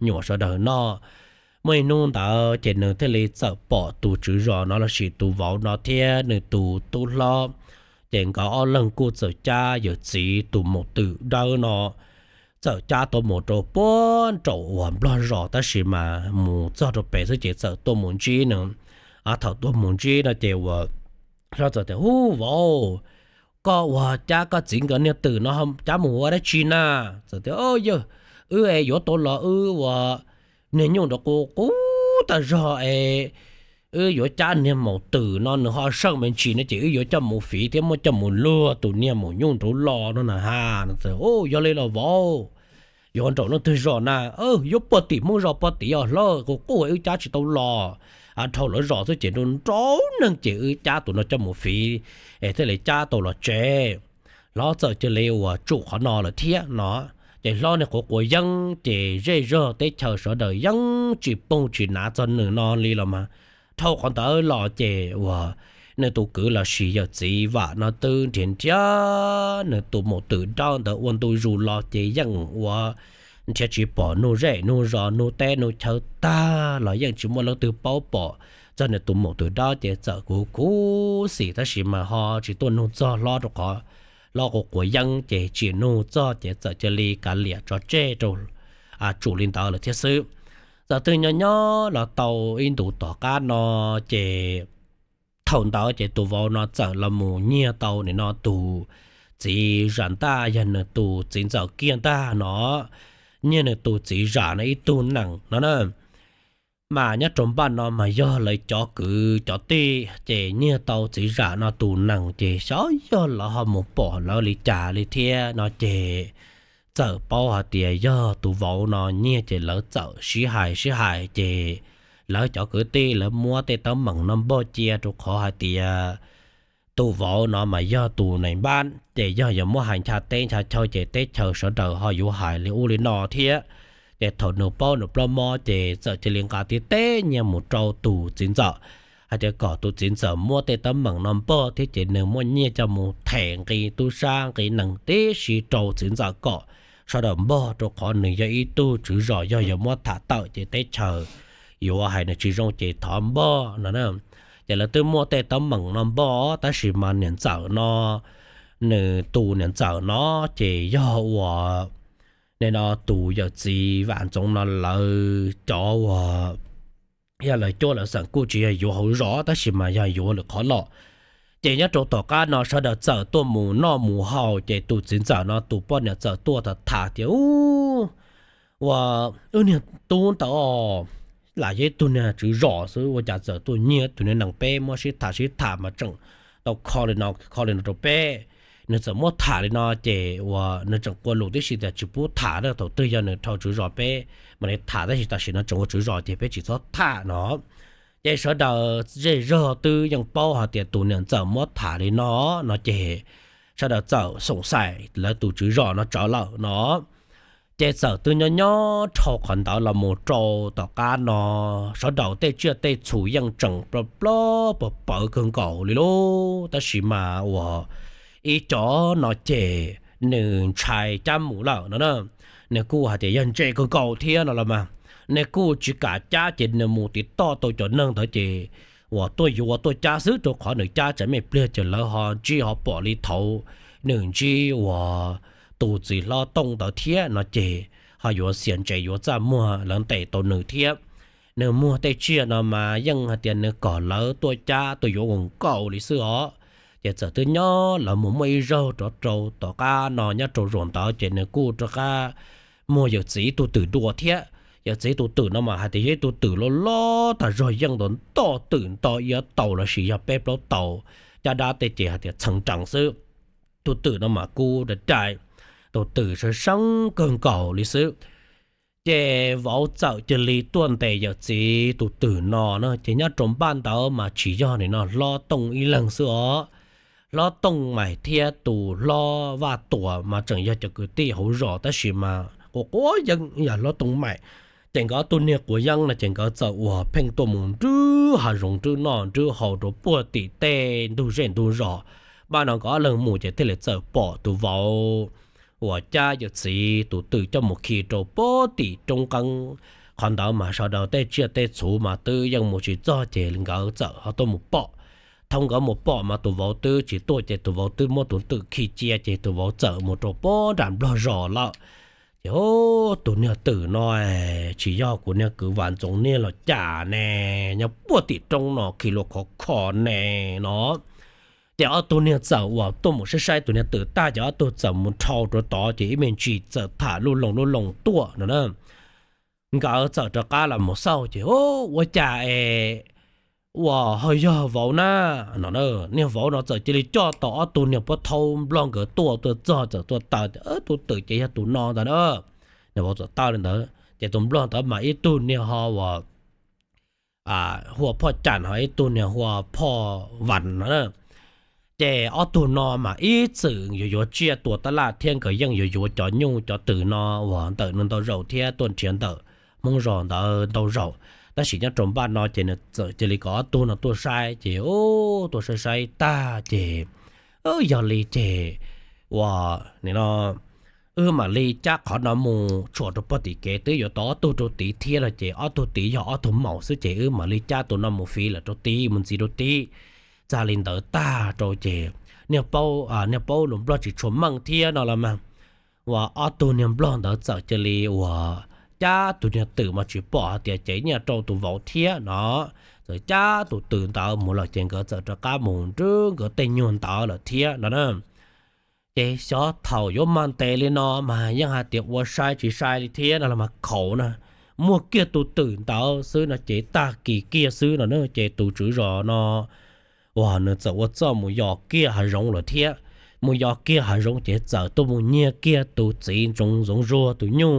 nyuam sawv daws noj. Muaj ib hnub ntawd ces nws thiaj li txawm pom tus tswv zos no lossis tus vauv no thiab nws tus tub hlob, ces nkawd ob leeg kuj txawm cab yawm txiv tus maum twm dawb no txawm cab tau mus rau puag nraum uas Nplog zos, tab sis mas mus txog rau pem xwb ces txawm tuaj mus ntsib nws. Thaum tuaj mus ntsib no ces uas Hlob txawm tias, Ub vauv, koj ua cab koj txiv nkawd niag twm no cab mus ua dab tsi na? Txawm tias, Yawg, wb es yuav tau los wb ua niag nyuj nrov qus qus tag zog es wb yuav cab niag maum twm no nws ho seej me ntsis no ces wb yuav coj mus fiv thiab muab coj mus luag tus niag maum nyuj nrov los no na ha. Yog li los vauv, yuav nraum leej twg zos na? Yuav puag tim Hmoob zos puag tim os Hlob, qus qus wb cab tsis tau los. Dhau lawv zos xwb ces nrau nrau neeg ces wb cab tus no coj mus fiv es thiaj li cab tau los tsev. Hlob txawm cia li uas tsum qhov no lawm thiab no. Ces Hlob niag quav quav yeeb ces zej zog teb chaws sawv daws yeej tsis pom tsis hnav txog nws no li los mas. Dhau qhov ntawd los ces uas nws tus kwv lossis yawm txiv Vam no twb nrhiav nrhiav nws tus maum twm dawb ntawd ua ntu zus los ces yeej ua nrhiav tsis pom, nug zej nug zos nug teb nug chaw tag los yeej tsis muaj leej twg paub pom txog nws tus maum twm dawb ces txawm kuv khuv xim tab sis mas ho tsis tuaj nug txog Hlob rau qhov Hlob quav quav yeeb ces tsis nug txog ces txawm cia li kav liam tso tseg rau tsum li ntawd lawm thiab xwb. Txawm twb nyob nyob los tau ib ntus tom qab no ces thaum ntawd ces tus vauv no txawm los mus nyiag tau nim no tus txiv zam ntaj yog nws tus txiv ntxawm kiag ntag no, nyiag nws tus txiv zam no ib tug nees no na. Mas nyob rau npaj no mas yog lawv cov kwv cov tij ces nyiag tau txiv zam no tus nees ces xyov yog lawv ho mus pom lawv li cas li thiab no ces txawm paub hais tias yog tus vauv no nyiag ces lawv txawm sib hais sib hais ces lawv cov kwv tij lawv muab tej teeb meem no npog cia rau qhov hais tias tus vauv no mas yog tus neeg npab ces yog yuav muab hais ncha teb ncha chaw ces teb chaws sawv daws ho yuav hais li ub li no thiab. Ces thaum nws paub nws plab mob ces txawm cia li nqa tib teb nyiaj mus rau tus txiv ntxawm hais tias kom tus txiv ntxawm muab tej teeb meem no npog thiab ces nws muab nyiaj coj mus them nqi tub sab nqi nees tib si rau txiv ntxawm kom sawv daws npog rau qhov nws yog ib tug tswv zos, yog yuav muab tham tawm ces teb chaws yuav hais nws tsis zoo ces thov npog no na. Ces lawv twb muab tej teeb meem no npog tab sis mas niam ntxawm no, nws tus niam ntxawm no ces yog uas nim no tus yawm txiv Vam Ntxoov no lawv cov uas yog lawv cuab lawv xeem kuj tsis yog yuav hauv zos tab sis mas yog yuav lwm qhov los. Ces nyob rau tom qab no sawv daws txawm tuaj mus noj mus haus ces tus txiv ntxawm no tus poj niam txawm tuaj tham tham tias, Ub, ua wb niag tub ntawd os, lam yog ib tug niag tswv zos xwb ua cas txawm tuaj nyiag tus niag nees peb muab sib tham sib tham mas tseem tau kho li no kho li no rau peb. Nws txawm muab tham li no ces uas nws tseem qua lus tib si tias tsis pub tham na, thaum twg yog nws dhau tswv zos peb mam li tham tab sis tam sim no tseem ua tswv zos ces peb tsis txhob tham no. Ces sawv daws zej zog twb yeej paub hais tias tus niam ntxawm muab tham li no no ces sawv daws txawm xoom xaim lawv tus tswv zos no tsawv lawm no. Ces txawm twb nyob nyob dhau qhov ntawd los mus rau tom qab no sawv daws tej tsiaj tej txhu yeej tseem plob plob pawv pawv kawg nkaus li lauj. Tab sis mas uas ib cov no ces nws ntshai cab mus lawm no na, nws kuj hais tias yog ntse kawg nkaus thiab no los mas nws kuj tsis kam cab ces nws mus tiv toj tau cov neeg ntawd ces uas tuaj yuav tuaj cab xwb rau qhov nws cab tsam me pliag ces lawv ho ntsib ho pom li thaum nws ntsib uas tus txiv hlob Tooj ntawd thiab no ces ho yuav xiam ntses yuav txaj muag lawv ntes tau nws thiab. Nws muag tej tsiaj no mas yeej hais tias nws kom lawv tuaj cab tuaj yuav nkaus li xwb os. Ces txawm twb nyob lawv mus muaj ib zaug rov rau tom qab no nyob rau zaum ntawd ces nws kuj rov qab muag yawm txiv ib tug twm dua thiab. Yawm txiv tus twm no mas hais tias yog ib tug twm loj loj tag zog, yeej ntau ntau twm nto iab tau los sis yog peb plaub tau, caj dab tej ces hais tias txheem rees xwb. Tus twm no mas kub da dai, tus twm sawv seeb kawg nkaus li xwb. Ces vauv txawm cia li tuaj ntes yawm txiv tus twm no na, ces nyob rau npaj ntawd mas tsis yog nim no hlob Tooj ib leeg xwb os. Hlob Tooj Maim thiab tus hlob Vaj Tuam mas tseem yog cov kwv tij hauv zos tab sis mas quav quav yeeb yam hlob Tooj Maim. Ces nkawd ob tug niag quav yeeb no ces nkawd txawm uas pheej tuaj mus nrwb hav zoov nrwb noj nrwb haus rau puag tim tej ntug zej ntug zos. Npaj no nkawd ob leeg mus ces thiaj li txawm pom tus vauv uas cab yawm txiv tus twm coj mus khi rau puag tim roob qeeb. Qhov ntawd mas sawv daws tej tsiaj tej txhu mas twb yeej mus tsis txog ces nkawd txawm ho tuaj mus pom. Thaum nkawd mus pom mas tus vauv twb tsis tuaj ces tus vauv twb muab tus twm khi cia ces tus vauv txawm mus rau puag nram nplog zos lawm. Ces tus niag twm no tsis yog kuv niag kwv Vam Ntxoov niag los cas ne, nyob puag tim roob no khi lua khov kho ne no. Ces ob tug niag txawm uas tuaj mus saib saib tus niag twm tag ces ob tug txawm mus dhau rau tod ces ib me ntsis txawm tham lub loo lub loo tuaj no na. Nkawd txawm rov qab los mus xauj ces ua cas es uas ho yog vauv na no. Niag vauv no txawm cia li coj tau ob tug niag puab thaub nplog nkawd tuaj tuaj txog txawm tuaj taw tias tus twm ces yog tus no ntag na. Niag vauv txawm taw li ntawd ces tus nplog ntawd mas ib tug niag ho uas hu ua Phoj Cam ho ib tug niag hu ua Phoj Vam no na. Ces ob tug no mas ib txwm yuav yuav tsiaj tua tab laj thiab nkawd yeej yuav yuav cov nyuj cov twm no uas ntawm nws ntau zaus thiab tuaj nrhiav ntawm Hmoob zos ntawd ntau zaus. Tab sis nyob rau npaj no ces nws txawm cia li kom ob tug no tuaj saib ces tuaj saib saib tag ces yog li ces uas nim no wb mam li cab qhov no mus tshuam rau puag tim kev, twb yuav tau ob tug rau tid thiab no ces ob tug tid yog ob tug maum xwb ces wb mam li cab tus no mus fiv lawm rau tid mus ntxiv rau tid. Txog li ntawd tag rau ces niag paub, niag paub lus nplog tsis tshua meej thiab no los mas uas ob tug niag nplog ntawd txawm cia li uas cab tus niag twm mas tsis pom hais tias cev nyiaj rau tus vauv thiab no, txawm cab tus twm ntawd mus lawm ces nkawd txawm rov qab mus nrwb nkawd tej nyuag ntawd lawm thiab no na. Ces xyov thaum yuav mag ntes li no mas yeej hais tias ua sai tsis sai li thiab no los mas khaum na, muaj kiag tus twm ntawd xwb no ces tag kis kiag xwb no na ces tus tswv zos no uas nws txawm ua txuj mus yos kiag hav zoov lawm thiab. Mus yos kiag hav zoov ces txawm tuaj mus nyiag kiag tus txiv ntxoov zuag tus nyuj.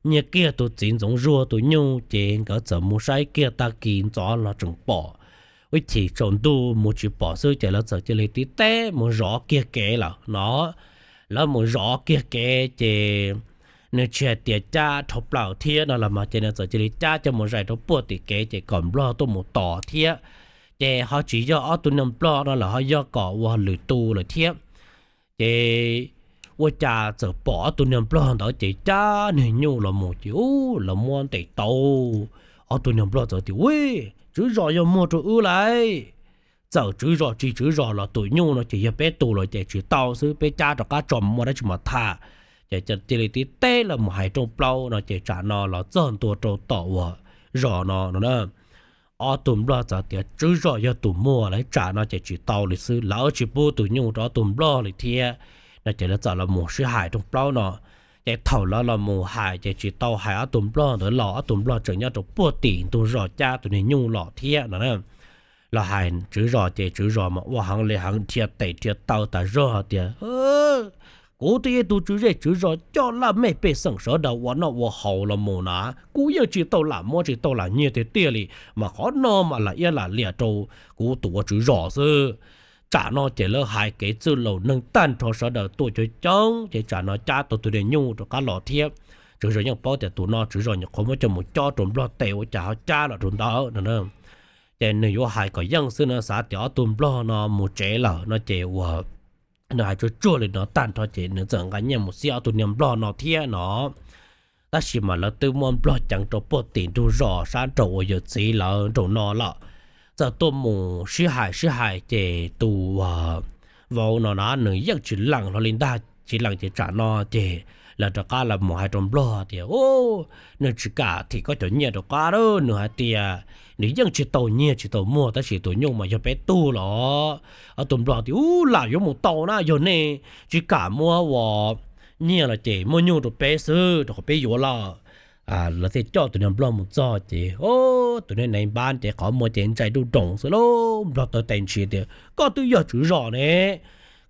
Nyiag kiag tus txiv ntxoov zuag tus nyuj ces nkawd txawm mus saib kiag tag kis ntxov los tseem pom ib chim tsaus ntuj mus tsis pom xwb ces lawv txawm cia li tib teb mus zov kiag kev lawm no. Lawv mus zov kiag kev ces nws tsis hais tias cab dhau plaws thiab no los mas ces nws txawm cia li cab coj mus zais rau puag tim kev ces kom nplog tuaj mus tos thiab. Ces ho tsis yog ob tug niag nplog no lawm ho yog kom ua lwm tus lawm thiab. Ces ua cas txawm pom ob tug niag nplog ntawd ces cab niag nyuj los mus ces ub lawv muab ntes tau. Ob tug niag nplog txawm tias ub, tswv zos yog muag rau wb lauj. Txawm tswv zos tsis tswv zos los tus nyuj no ces yog peb tus lawm ces tsis tau xwb, peb cab rov qab tso mus muaj dab tsi mam tham. Ces cia li tib teb lawv mus hais rooj plaub no ces tsam no los txog ntua rau tom uas zos no no na. Ob tug nplog txawm tias tswv zos yog tus muag lawm, tsam no ces tsis tau li xwb, lawv tsis pub tus nyuj rau ob tug nplog li thiab no ces lawv txawm los mus sib hais rooj plaub no. Ces thaum lawv los mus hais ces tsis tau hais ob tug nplog ntawd los, ob tug nplog tseem nyob rau puag tim ntug zos cab tus niag nyuj los thiab no na. Los hais tswv zos ces tswv zos mas ua heev li heev, dhia tes dhia taw tas zog hais tias kuv twb yog ib tug tswv zej tswv zos coj laj mej pej xeem sawv daws ua noj ua haus los mus na, kuv yeej tsis tau lam muab tsis tau lam nyiag tiag tiag li, mas qhov no mas lam iab lam liam rau kuv tus ua tswv zos xwb. Tsam no ces lawv hais kev txwj laus neeg tag nrho sawv daws tuaj coob coob ces tsam no cab tau tus niag nyuj rov qab los thiab. Tswv zos yeej paub tias tus no tswv zos nyuam qhuav muab coj mus cob rau nplog tes ua cas ho cab los rau ntawd no. Ces nws yuav hais kom yeej xwb no xav tias ob tug nplog no mus tsev lawm no ces uas nws hais tsuag tsuag li no tag nrho ces nws txawm nqa nyiaj mus xiab ob tug niag nplog no thiab no. Tab sis mas lawv twb muab nplog ceev rau puag tim ntug zos sab nraum uas yawm txiv lawv nraum no lawm. Txawm tuaj mus sib hais sib hais ces tus vauv no na nws yeej tsis lees hlo li ntag, tsis lees ces tsam no ces lawv rov qab los mus hais rau nplog tias nws tsis kam thim koj cov nyiaj rov qab, nws hais tias nws yeej tsis tau nyiag tsis tau muag tab sis tus nyuj mas yog peb tug los. Ob tug nplog tias ub, lam yuav mus tau na, yog nej tsis kam muab ua nyiaj los ces muab nyuj rau peb xwb rau qhov peb yuav lawm. lawv thiaj coj tus niag nplog mus txog ces, o, tus niag nai npab ces qhov muag ces ntsais duj doos xwb lauj. Nplog taw tes ntshis tias, Koj twb yog tswv zos ne,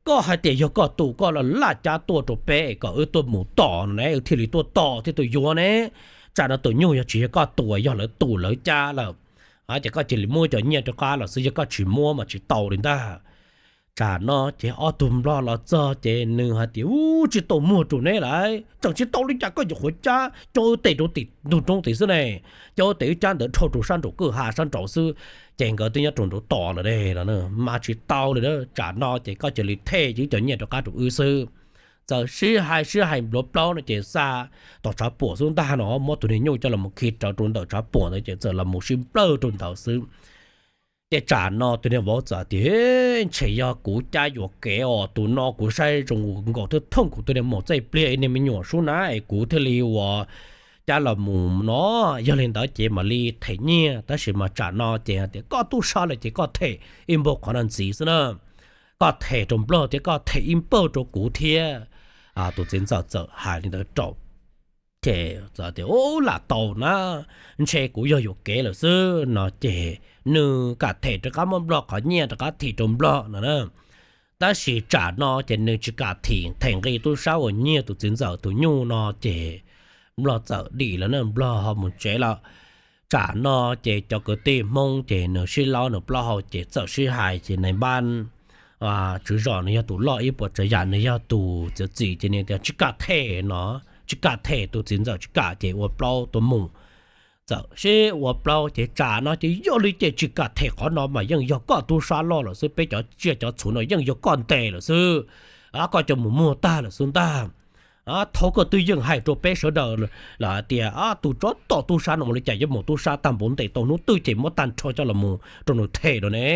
koj hais tias yog koj tus koj los laj cab tuaj rau peb es kom wb tuaj mus tom no ne, wb thiaj li tuaj tom thiab tuaj yuav ne. Tsam no tus nyuj yog tsis yog koj tus, yog lawv tus lawv cab lawm, ces koj cia li muab cov nyiaj rov qab los xwb, yog koj tsis muab mas tsis tau li ntag. Tsam no ces ob tug nplog los txog ces nws hais tias, Ub, tsis tau muag rau neb lawm, tseem tsis tau li cas koj yuav qhuav cab coj wb tes rau tim ntug roob tid xwb ne, coj wb tes wb cab ntawd dhau rau sab nraum kwj ha sab nraud xwb, ces nkawd twb nyob rau nraud tos lawm ne, mas tsis tau li. Tsam no ces koj cia li them wb cov nyiaj rov qab rau wb xwb. Txawm sib hais sib hais npluav plaub no ces xa tom tshav puam xwb ntag no, muab tus niag nyuj coj los mus khi rawv rau ntawm tshav puam ntawd ces txawm los mus sib nplawg rau ntawd xwb. Ces tsam no tus niag vauv txawm tias, Ntshe yog kuv cab yuam kev os, tus no kuv saib zoo nkaus thiaj thooj kuv tus niag maum txaij pliag ib niag me nyuam sub na es kuv thiaj li ua cab los mus no. Yog li ntawd ces mam li them nyiaj, tab sis mas tsam no ces tias koj tub sab lawm ces koj them ib npaug qhov no ntxiv xwb na. Koj them rau nplog thiab koj them ib npaug rau kuv thiab. Tus txiv ntxawm txawm hais li ntawd rau ces tias, Ub, lam tau na, ntshe kuv yog yuam kev lawm xwb no ces nws kam them rov qab muab nplog qhov nyiaj rov qab thim rau nplog no na. Tab sis tsam no ces nws tsis kam thim them nqi tub sab uas nyiag tus txiv ntxawm tus nyuj no ces nplog txawm dim lawm na, nplog ho mus tsev lawm. Tsam no ces cov kwv tij Hmoob ces nws sib laub nws plaub hau ces txawm sib hais ces nais npab tswv zos nws yog tus loj ib puas tsav yam, nws yog tus txiav txim ces nws tias tsis kam them no, tsis kam them, tus txiv ntxawm tsis kam ces ua plaub tuaj mus. Txawm sib ua plaub ces tsam no ces yog li ces tsis kam them qhov no mas yeej yog koj tub sab loj lawm xwb, peb cov tsiaj cov txhu no yeej yog koj ntes lawm xwb, koj coj mus muag tag lawm xwb ntag. Thaum koj twb yeej hais rau peb sawv daws lawm hais tias tus tsov tom tub sab no ua li cas yuav mus tub sab tag npaum ntes tau hnub twg ces muab tag nrho coj los mus rau nws them lawm ne.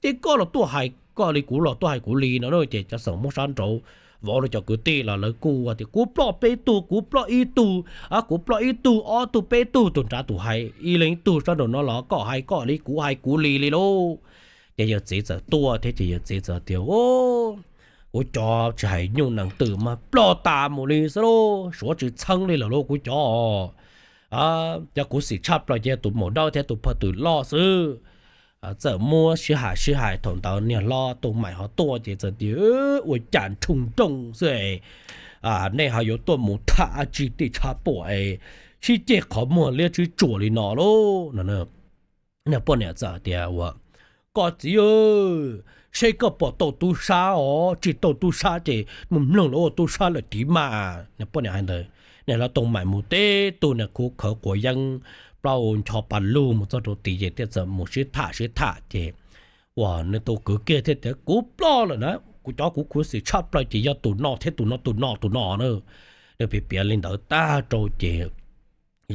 Ces koj los tuaj hais koj li, kuv los tuaj hais kuv li no ces cov xeem Hmoob sab nraud vauv lawv cov kwv tij los lawv kuj tias kuv ploj peb tug, kuv ploj ib tug, kuv ploj ib tug ob tug peb tug, tus nrad tus hais ib leeg ib tug, sab nraud no los koj hais koj li kuv hais kuv li li lauj. Ces yawm txiv txawm tuaj thiab ces yawm txiv txawm tias, Kuv cov tsis hais nyuj nees twm mas ploj tas mus li xwb lauj, suav tsis txheeb li lawm lauj kuv cov. Cov kuv xim tshaj plaws ces yog tus maum dawb thiab tus phawj twm loj xwb. Txawm muab sib hais sib hais thaum ntawd niag hlob Tooj Maim ho tuaj ces txawm tias, Ua cas nrhoo nrooj xwb es nej ho yuav tuaj mus tham dab tsi tim tshav puam es sib ceg qhov muag liab tswb tsuas li no lauj no. Niag poj niam txawm tias, Ua, koj txiv, seb koj pom tau tub sab os, tsis tau tub sab ces mus mloog los ua tub sab lawm tiv mas. Niag poj niam hais ntawd, niag hlob Tooj Maim mus teb tug niag khuv khawv quav yeeb plaub ncho pa lug mus txog rau tid ces thiaj txawm mus sib tham sib tham ces, ua, nws tus kwv kiag thiaj tias, Kuv ploj lawm na, kuv cov kuv khuv xim tshaj plaws ces yog tus no thiab tus no tus no tus no na. Nws piav piav li ntawd tag rau ces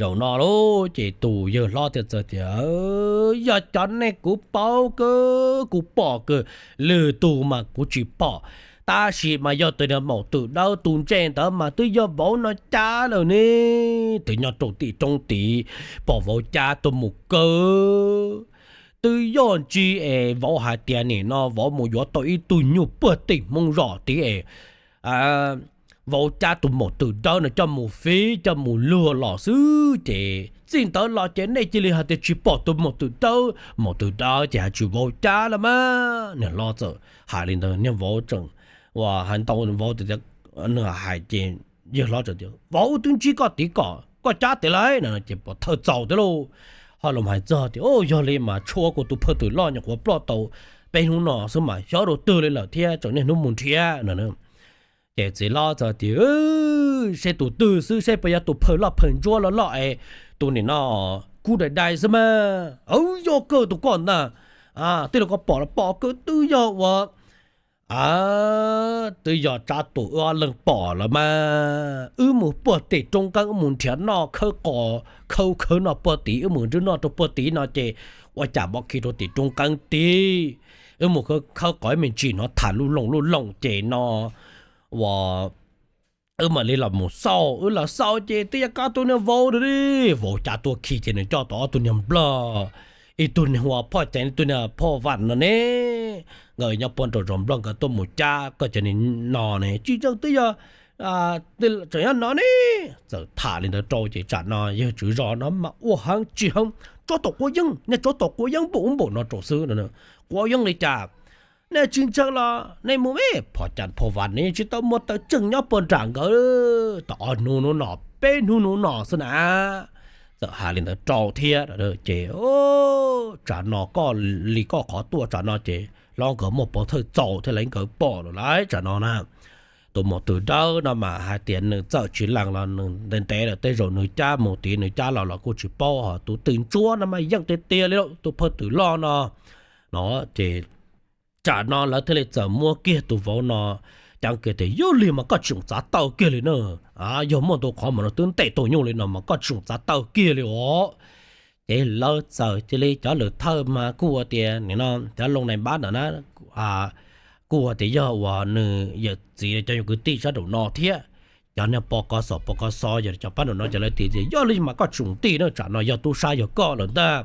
zaum no lauj ces tus yawg hlob thiaj txawm tias, Yog cov nej kuv paub kawg, kuv pom kawg, lwm tus mas kuv tsis pom, tab sis mas yog tus niag maum twm dawb tus ntse ntawd mas twb yog vauv no cab lawm ne. Twb nyob rau tim roob tid, pom vauv cab tuaj mus kawg. Twb yog ntsis es vauv hais tias nim no vauv mus yuav tau ib tug nyuj puag tim Hmoob zos tid es vauv cab tus maum twm dawb no coj mus fiv coj mus luag los xwb ces txij ntawd los ces nej cia li hais tias tsis pom tus maum twm dawb, maum twm dawb ces hais tsis vauv cab lawm mas. Niag hlob txawm hais li ntawd, niag vauv tseem, ua, hais ntau vauv tias, nws hais ces yawg hlob txawm tias, Vauv twb ntsib koj tid kom koj cab tiag lauj no ces pom thawj txaus tiag lauj. Ho los hais txog tias, Yog li mas tshuav kuv tus phawj twm loj nyuam qhuav ploj tau peb hnub no xwb mas xyov rau twg li lawm thiab tseem niaj hnub mus nrhiav no. Ces txiv hlob txawm tias, Seb tus twg xwb, seb puas yog tus phawj loj phawj ntsuab loj loj es tus nim no kub dai dai xwb mas. Aw, yog kawg tus koj ntag, tij laug koj pom los pom kawg twb yog ua twb yog tsab tus wb ob leeg pom lawm mas. Wb mus puag tim roob nqeeb wb mus nrhiav noj khawb qos khawb khawb noj puag tid, wb mus nrhiav noj rau puag tid no ces ua cas vauv khi rau tim roob nqeeb tid. Wb mus khawb qos ib me ntsis hnov tham luj looj luj looj ces no ua wb mam li los mus xauj, wb los xauj ces twb yog koj tus niag vauv li. Vauv cab tuaj khi ces nws coj tau ob tug niag nplog, ib tug niag ua phoj ceev, ib tug niag phoj vam no ne. Nkawd nyob puag nraum zos nplog, nkawd tuaj mus cab koj cov niag no ne, tsis tseeb twb yog tseem nyob no ne. Txawm tham li ntawd rau ces tsam no yawg tswv zos no mas ua heev tsis heev, tsob tom quav yeeb, nej tsob tom quav yeeb npaum ub npaum no rau xwb no. Quav yeeb li cas? Nej tsis ntseeg los nej mus me, phom cas phom vas ne tsis tau muaj tawm tseem nyob puag nram nkawd tau ob hnub hnub no, peb hnub hnub no xwb na. Txawm hais li ntawd rau thiab ces tsam no koj li koj qhov tuaj tsam no ces hlob nkawd muaj pov thawj txaus thiab li nkawd pom lawm lauj tsam no na. Tus maum twm dawb no mas hais tias nws txawm tsis lees los nws ntev ntev lawm, tej zaum nws cab mus tid nws cab los los kuj tsis paub, ho tus twm ntsuab no mas yeej tiag tiag li lauj, tus phawj twm loj no. No ces tsam no lawv thiaj li txawm muab kiag tus vauv no ceev kiag tias yog li mas koj tsis txhob txav taw kiag li na. Yog muaj tus qhov mas no twb ntes tau nyuj li no mas koj tsis txhob txav taw kiag li os. Ces lawv txawm cia li cov lwm thawj mas kuj ua tias nim no cov loo nais npab ntawm na kuj ua tias yog uas nws yawm txiv cov yus kwv tij sab nraum no thiab cov niag pov kos xos pov kos xos yog cov pab nraum no ces lawv tias yog li mas koj tsis txhob txav taw na, tsam no yog tub sab yog koj lawm ntag.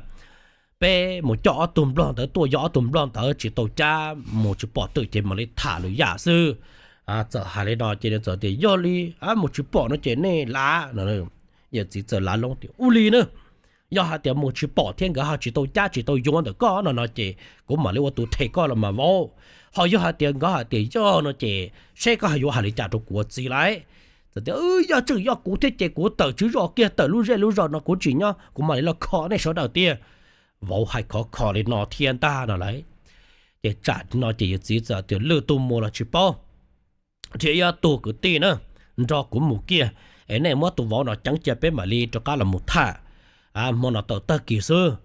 Peb mus coj ob tug nplog ntawd tuaj, yog ob tug nplog ntawd tsis tau cab mus tsis pom twm ces mam li tham lwm yam xwb. Txawm hais li no ces nws txawm tias yog li mus tsis pom no ces nej lav no. Yawm txiv txawm lav loo tias ua li na, yog hais tias mus tsis pom thiab nkawd ho tsis tau cab tsis tau yuav ntawm koj no no ces kuv mam li ua tus them koj los mas vauv. Ho yog hais tias nkawd hais tias yog no ces seb koj ho yuav hais li cas rau kuv ua txiv lauj. Txawm tias yog tseem yog kuv thiab ces kuv tawm tswv zos kiag, tawm lub zej lub zos no kuv tsis nyob, kuv mam li los kho nej sawv daws tiag. Vauv hais khov kho li no thiab ntag no lauj. Ces tsam no ces yawm txiv txawm tias lwm tus mus los tsis paub, thiab ib ob tug kwv tij na nrog kuv mus kiag es nej muab tus vauv no ceev cia peb mam li rov qab los mus tham. Hmo no tawm tag kis xwb,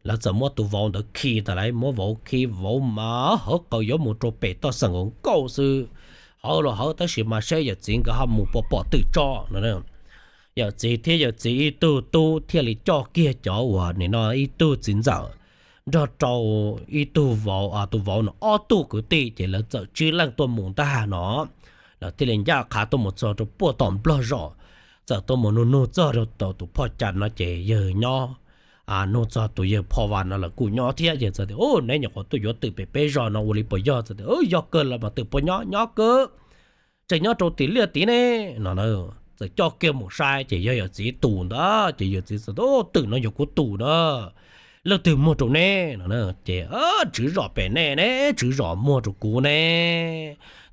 lawv txawm muab tus vauv ntawd khi tas lauj, muab vauv khi, vauv mas hawv qawv yuav mus rau pem toj xeem nkaus xwb. Hawv los hawv tab sis mas seb yawm txiv nkawd ho mus puas pom twm tso no. Yawm txiv thiab yawm txiv ib tug tub thiaj li coj kiag cov uas nim no ib tug txiv ntxawm nrog rau ib tug vauv, tus vauv no ob tug kwv tij ces lawv txawm tsib leej tuaj mus ntag no. Lawv thiaj li ncaj qha tuaj mus txog rau puag tom nplog zos, txawm tuaj mus nug nug txog rau tus phoj cas no ces yawg nyob. Nug txog tus yawg phoj vas no lawv kuj nyob thiab, yawg txawm tias neb nyuam qhuav tuaj yuav twm pem peb zos no ua li puas yog? Txawm tias yog kawg los mas twm puas nyob? Nyob kawg, tseem nyob rau tim liaj tid ne no. Txawm coj kiag mus saib ces yog yawm txiv tus ntawd ces yawm txiv txawm tias twm no yog kuv tus na, leej twg muag rau neb no? Ces tswv zos pem nej ne, tswv zos muag rau kuv ne,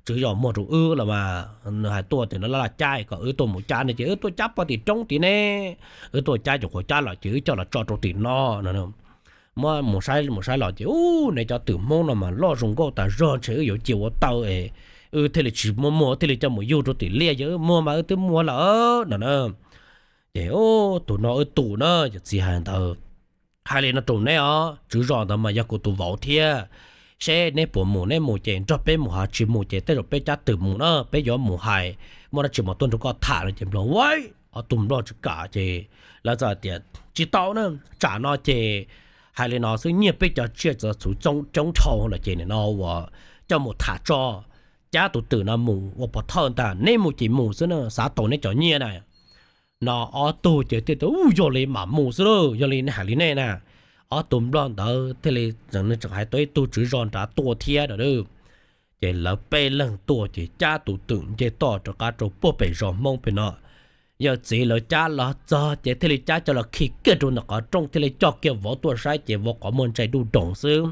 tswv zos muag rau wb los mas nws hais tuaj tias no laj laj cab kom wb tuaj mus cab ne ces wb tuaj cab puag tim roob tid ne, wb tuaj cab nyuam qhuav cab los ces wb coj los tso rau tim no no. Muab mus saib mus saib los ces ub, neb cov twm Hmoob no mas loj zoo nkauj tas zog, ntshe wb yuav cia ua tau es wb thiaj li tsis muaj muag thiaj li coj mus yug rau tim liaj, yog wb muag mas wb twb muag lawm no na. Ces tus no wb tus na, yawm txiv hais ntawd. Hais li no rau neb os, tswv zos ntawd mas yog kuv tus vauv thiab, seb neb puas mus, neb mus ces nrog peb mus, ho tsis mus ces tej zaum peb cab twm mus na, peb yuav mus hais, muaj dab tsi mas tuaj nrog koj tham no. Ces nplog, ob tug nplog tsis kam ces lawv txawm tias tsis tau na, tsam no ces hais li no xwb, nyiaj peb cov tsiaj txhu coob dhau lawm ces nim no uas coj mus tham tso, cab tus twm no mus ua pov thawj ntag, neb mus ces mus xwb na, xav tau neb cov nyiaj na. No ob tug ces thiaj tias yog li mam mus xwb lauj, yog li nej hais li nej na. Ob tug nplog ntawd thiaj li tseem hais tau ib tug tswv zos nrad tuaj thiab no. Ces lawv peb leeg tuaj ces cab tus twm nce toj rov qab rau puag pem zos Hmoob pem no. Yawm txiv lawv cab los txog ces thiaj li cab coj los khi kiag rau ntawm qhov rooj thiaj li coj kiag vauv tuaj saib ces vauv qhov muag ntsais duj doog xwb.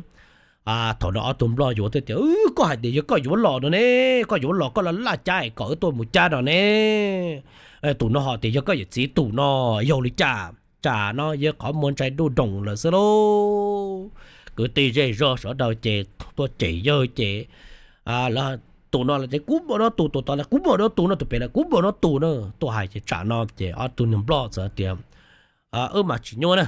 Thaum no ob tug nplog yuav thiaj tias koj hais tias yog koj yuav los no ne, koj yuav los koj los laj cab es kom wb tuaj mus cab no ne. Tus no ho tias yog koj yawm txiv tus no, yog li cas? Tsam no yawg qhov muag ntsais duj doog lawm xwb lauj. Kwv tij zej zog sawv daws ces tuaj cem yawg ces tus no los tias kuv npam no tus, tus tod los kuv npam no tus no, tus pem los kuv npam no tus na. Tuaj hais ces tsam no ces ob tug nplog txawm tias wb mas tsis nyuaj na.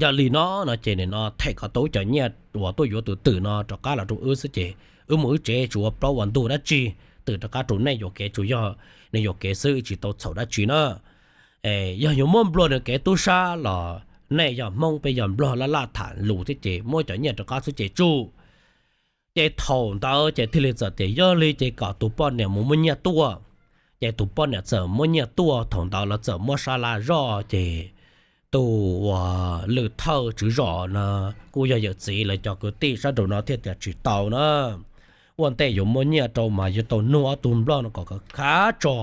Yog li no no ces nim no them kom tau cov nyiaj uas tuaj yuav tus twm no rov qab los rau wb xwb ces wb mus wb tsev, tsis ua plaub ua ntug dab tsi. Twm rov qab rau nej yuam kev, tsuas yog nws yuam kev xwb, tsis tau txhaum dab tsi na. Yog yuav muab nplua nws kev tub sab los nej yog Hmoob peb yog nplog, laj laj tham lus thiab ces muab cov nyiaj rov qab xwb ces tsuj. Ces thaum ntawd ces thiaj li txawm tias yog li ces kom tus poj niam mus muab nyiaj tuaj. Ces tus poj niam txawm muab nyiaj tuaj, thaum ntawd los txawm muab sab laj zoj ces tus uas lwm thawj tswv zos no kuj yog yawm txiv lawv cov kwv tij sab nraum no thiaj tias tsis tau na. ua ntej yuav muab nyiaj rau mas yuav tau nug ob tug nplog no kom khav tso